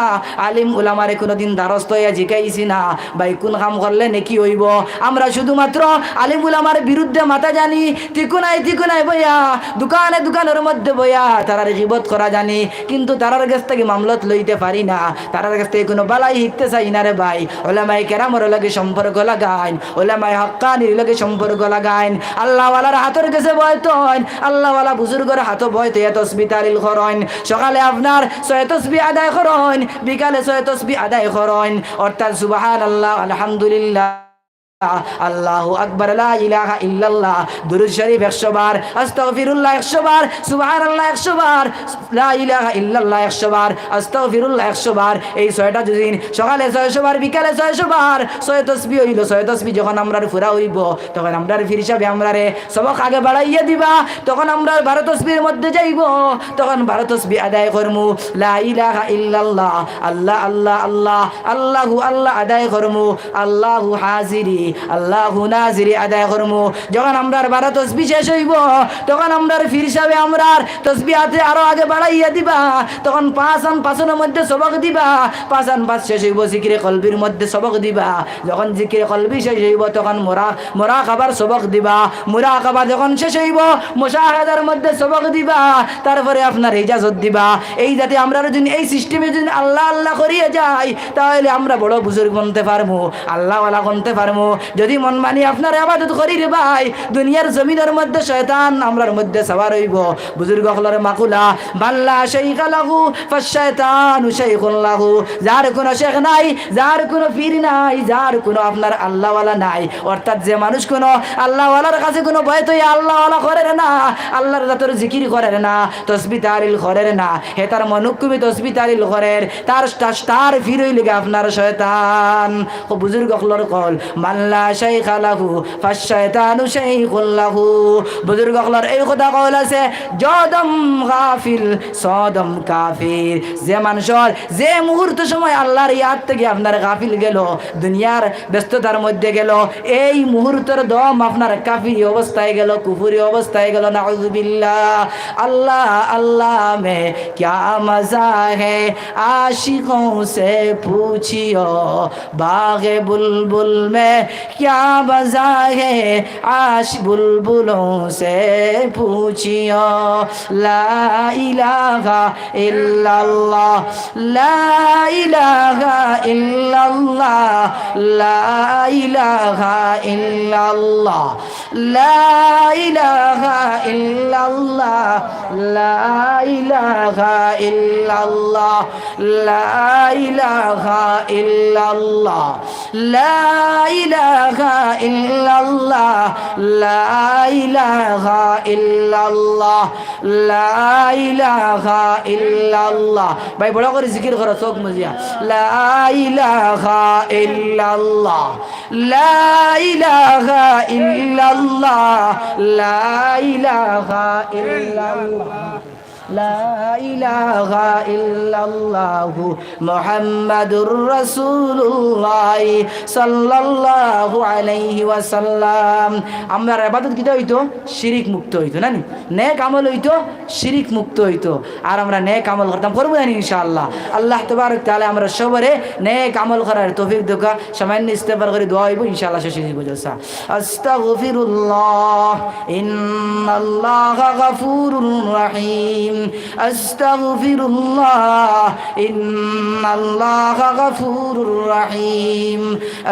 আলিম উলামারে কুনুদিন দ্বারস্থ অইয়া জিকাইছি না, ভাই, কুন কাম করলে নেকি অইবো? আমরা শুধুমাত্র আলিম উলামার বিরুদ্ধে মাতা জানি, তিকুনায় তিকুনায় বইয়া, দোকানে দোকানর মধ্যে বইয়া তারার গিবত করা জানি, কিন্তু তারার গেছ থাকি মামলত লইতে পারি না, তারার গেছ থাকি কুনু ভালাই হিকতে চাই না রে ভাই। উলামায়ে কেরামর লগে সম্পর্ক লাগাইন, উলামায়ে হাক্কানির লগে সম্পর্ক লাগাইন, আল্লাহওয়ালার হাতর গেছে বয়তইন, আল্লাহওয়ালা বুজুর্গর হাতো বয়তইয়া তসবি তাহলিল করইন, সকালে আপনার ছয় তসবি আদায় করইন, বিকালে ছয় তসবি আদায় করইন, অর্থাৎ সুবহানাল্লাহ, আলহামদুলিল্লাহ, আল্লাহু আকবার, লা ইলাহা ইল্লাল্লাহ, দুরূদ শরীফ একশো বার, আস্তাগফিরুল্লাহ একশো বার, সুবহানাল্লাহ একশো বার, লা ইলাহা ইল্লাল্লাহ একশো বার, আস্তাগফিরুল্লাহ একশো বার। এই ছয়টা যুদি সকালে ছয়শো বার, বিকালে ছয়শো বার, ছয় তসবি অইলো, ছয় তসবি যখন আমরার পুরা অইবো, তখন আমরার পীর সাবে আমরারে সবক আগে বাড়াইয়া দিবা, তখন আমরার বারো তসবির মধ্যে যাইবো, তখন বারো তসবি আদায় করমু, লা ইলাহা ইল্লাল্লাহ, আল্লাহ, আল্লাহ, আল্লাহ, আল্লাহু আল্লাহ আদায় করমু, আল্লাহু হাজিরি, আল্লাহু নাজিরি আদায় করমু। যখন আমরার বারো তসবি শেষ অইবো, তখন আমরার পীর সাবে আমরার তসবি আতে আরো আগে বাড়াইয়া দিবা, তখন পাঁচ আন পাঁচর মধ্যে সবক দিবা, পাঁচ আন পাঁচ শেষ অইবো, জিকিরে কলবির মধ্যে সবক দিবা। যখন জিকিরে কলবি শেষ অইবো, তখন মোরা-, মোরাকাবার সবক দিবা। মোরাকাবা যখন শেষ অইবো, মুশাহাদার মধ্যে সবক দিবা। তারপরে আপনার ইজাজত দিবা। এই যাতে আমরার যুদি এই সিস্টেমে যুদি আল্লাহ আল্লাহ করিয়া যাই, তাইলে আমরা বড় বুজুর্গ বনতে পারমু, আল্লাহওয়ালা বনতে পারমু। যুদি মন মানি আপনার ইবাদত করি রে ভাই, দুনিয়ার জমিনর মধ্যে শয়তান আমরার মধ্যে সাওয়ার অইবো। বুজুর্গ অকলর মাকুলা, মাল্লা শাইখা লাহু ফাশ শায়তানু শাইখুন লাহু। যার কুনু শেখ নাই, যার কুনু পীর নাই, যার কুনু আপনার আল্লাহওয়ালা নাই, অর্থাৎ যে মানুষ কুনু আল্লাহওয়ালার কাছে কুনু বয়তইয়া আল্লাহওয়ালা করের না, আল্লাহর জাতর জিকির করের না, তসবি তাহলিল করের না, হে তার মনুকুবি তসবি তাহলিল করের, তার, তার, তার পীর অইলোগি আপনার শয়তান। ও বুজুর্গ অকলর কল, মাল্লা শাইখা লাহু ফাশ শায়তানু শাইখুন লাহু। বুজুর্গ অকলর এই কথা কল আছে, জদম গাফিল, সদম কাফির। যে মানষর যে মুহূর্ত সময় আল্লাহর ইয়াদ থাকি আপনার গাফিল গেলো, দুনিয়ার ব্যস্ততার মধ্যে গেলো, এই মুহূর্তর দম আপনার কাফিরি অবস্থায় গেলো, কুফুরি অবস্থায় গেলো, নাউজুবিল্লাহ। আল্লাহ, আল্লাহ মে ক্যা মজা হে, আশিকোঁ সে পুছিও, বাগে বুলবুল মে ক্যা মজা হে, আশ বুলবুলোঁ সে পুছিও। লা ইলাহা ইল্লাল্লাহ, লা ইলাহা ইল্লাল্লাহ, লা ইলাহা ইল্লাল্লাহ, লা ইলাহা ইল্লাল্লাহ, লা ইলাহা ইল্লাল্লাহ, লা ইলাহা ইল্লাল্লাহ। লা ইলাহা ইল্লাল্লাহ, লা ইলাহা ইল্লাল্লাহ, লা ইলাহা ইল্লাল্লাহ। ভাই, বড় করি জিকির করো, চউখ মুজিয়া। লা ইলাহা ইল্লাল্লাহ, লা ইলাহা ইল্লাল্লাহ, লা ইলাহা ইল্লাল্লাহ। لا إله إلا الله محمد رسول الله صلى الله عليه وسلم। আমরার ইবাদত কিতা অইতো? শিরিক মুক্ত অইতো, না নি? নেক আমল অইতো, শিরিক মুক্ত অইতো। আর আমরা নেক আমল করতাম, করমু না নি ইনশাআল্লাহ? আল্লাহ তাবারক তাআলা আমরা সবরে নেক আমল করার তৌফিক দেউক্কা। সামান্য ইস্তেগফার করি দোয়া অইবো ইনশাআল্লাহ, শেষ অইবো জলসা। أستغفر الله، إن الله غفور رحيم. أستغفر الله، إن الله غفور رحيم.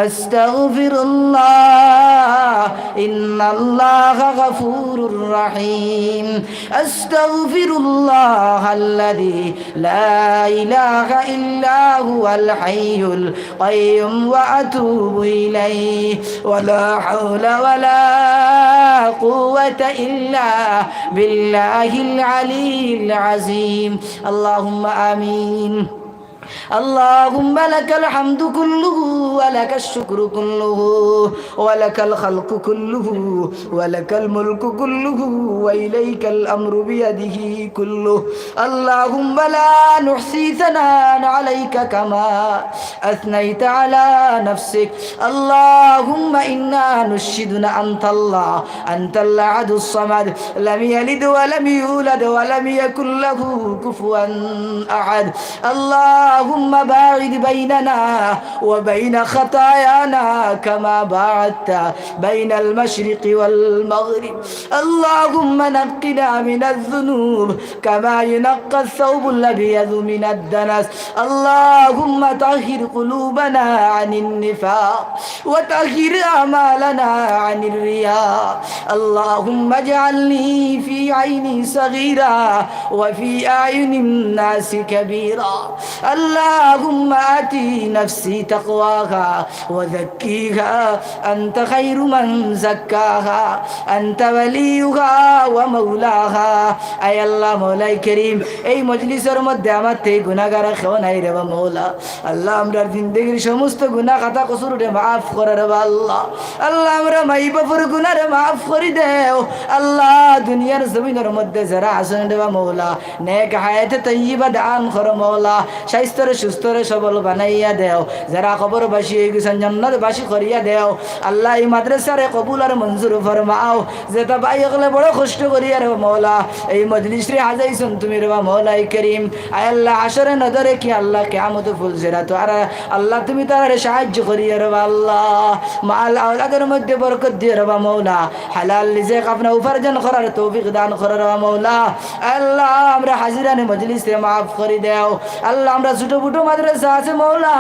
أستغفر الله، إن الله غفور رحيم. أستغفر الله الذي لا إله إلا هو الحي القيوم وأتوب إليه. ولا حول ولا قوة إلا بالله العلي العظيم. اللهم آمين. اللهم لك الحمد كله ولك الشكر كله ولك الخلق كله ولك الملك كله وإليك الأمر بيده كله. اللهم لا نحصي ثناء عليك كما أثنيت على نفسك. اللهم إنا نشهد أنت الله، أنت الأحد الصمد، لم يلد ولم يولد ولم يكن له كفوا أحد. اللهم باعد بيننا وبين خطايانا كما باعدت بين المشرق والمغرب. اللهم نقنا من الذنوب كما ينقى الثوب الأبيض من الدنس. اللهم طهر قلوبنا عن النفاق وطهر أعمالنا عن الرياء. اللهم اجعلني في عيني صغيرا وفي أعين الناس كبيرا. اللهم آت نفسي تقواها وزكها أنت خير من زكاها أنت وليها ومولاها. আয় আল্লাহ, মওলাই করিম, এই মজলিসর মধ্যে আমার থাকি গুনাগার কেউ নাই রে বা মওলা। আল্লাহ, আমরার জিন্দেগির সমস্ত গুনা খাতা কসুররে মাফ করো রে বা আল্লাহ। আল্লাহ, আমরার মাই বাফর গুনারে মাফ করি দেও। আল্লাহ, দুনিয়ার জমিনর মধ্যে যেরা আছইন রে বা মওলা, নেক হায়াতে তৈয়বা দান করো মওলা। স্বাস্থ্যরে সুস্থরে সবল বানাইয়া দেও। যেরা কবরবাসী অই গেছইন, জান্নাতবাসী করিয়া দেও। আল্লাহ, এই মাদ্রাসারে কবুল আর মঞ্জুর ফরমাও। যেতা ভাই অকলে বড় কষ্ট করিয়া রে বা মওলা, এই মজলিসরে হাজাইছইন তুমি রে বা মওলাই করিম। আয় আল্লাহ, হাশরে নজরে কি আল্লাহ, কিয়ামতে ফুলসিরাতো আর আল্লাহ, তুমি তারারে সাহায্য করিও রে বা আল্লাহ। মাল আওলাদর মধ্যে বরকত দিও রে বা মওলা। হালাল রিজিক আপনা উপার্জন করার তৌফিক দান করো রে বা মওলা। আল্লাহ, আমরা হাজিরানে মজলিসরে মাফ করি দেও। আল্লাহ, আমরা ছোট ছোট মাদ্রাসা আছে মওলা,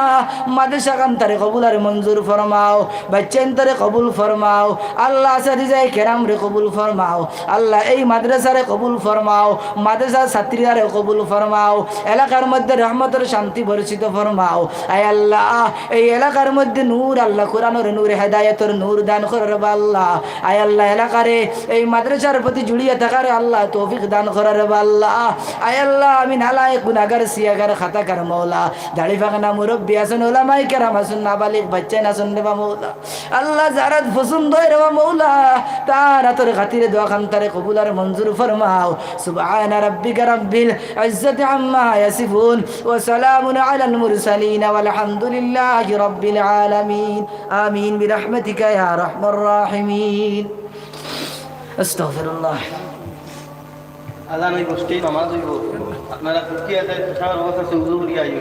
মাদ্রাসা খান তারে কবুল আর মঞ্জুর ফরমাও। বাচ্চাইন তারে কবুল ফরমাও। আল্লাহ, আসাতিজায়ে কেরামরে কবুল ফরমাও। আল্লাহ, এই মাদ্রাসারে কবুল ফরমাও, মাদ্রাসার ছাত্রীরারে কবুল ফরমাও, এলাকার মধ্যে রহমতর শান্তি বর্ষিত ফরমাও। আয় আল্লাহ, এই এলাকার মধ্যে নূর, আল্লাহ, কোরআনর নূর, হেদায়েতর নূর দান করো রে বা আল্লাহ। আয় আল্লাহ, এলাকারে এই মাদ্রাসার প্রতি জুড়িয়া থাকারে আল্লাহ তৌফিক দান করো রে বা আল্লাহ। আয় আল্লাহ, আমি নালায়েক, গুনাগার, সিয়াগার, খাতাকার মওলা, দাড়ি ফাকানা মুরব্বি আছইন, ওলামায়ে কেরাম আছইন, নাবালিগ বাচ্চাইন আছইন রে বা মওলা। আল্লাহ, যারার পছন্দ অয় রে বা মওলা, তার আতর খাতিরে দোয়া খান তারে কবুল আর মঞ্জুর ফরমাও। سبحان ربك رب العزة عما يصفون وسلام على المرسلين والحمد لله رب العالمين. آمين برحمتك يا أرحم الراحمين. أستغفر الله. আজান অইবো, stage নামাজ অইবো। আপনারা ফুর্তি আছে, সবার অবস্থা আছে, উজু করিয়া আইও।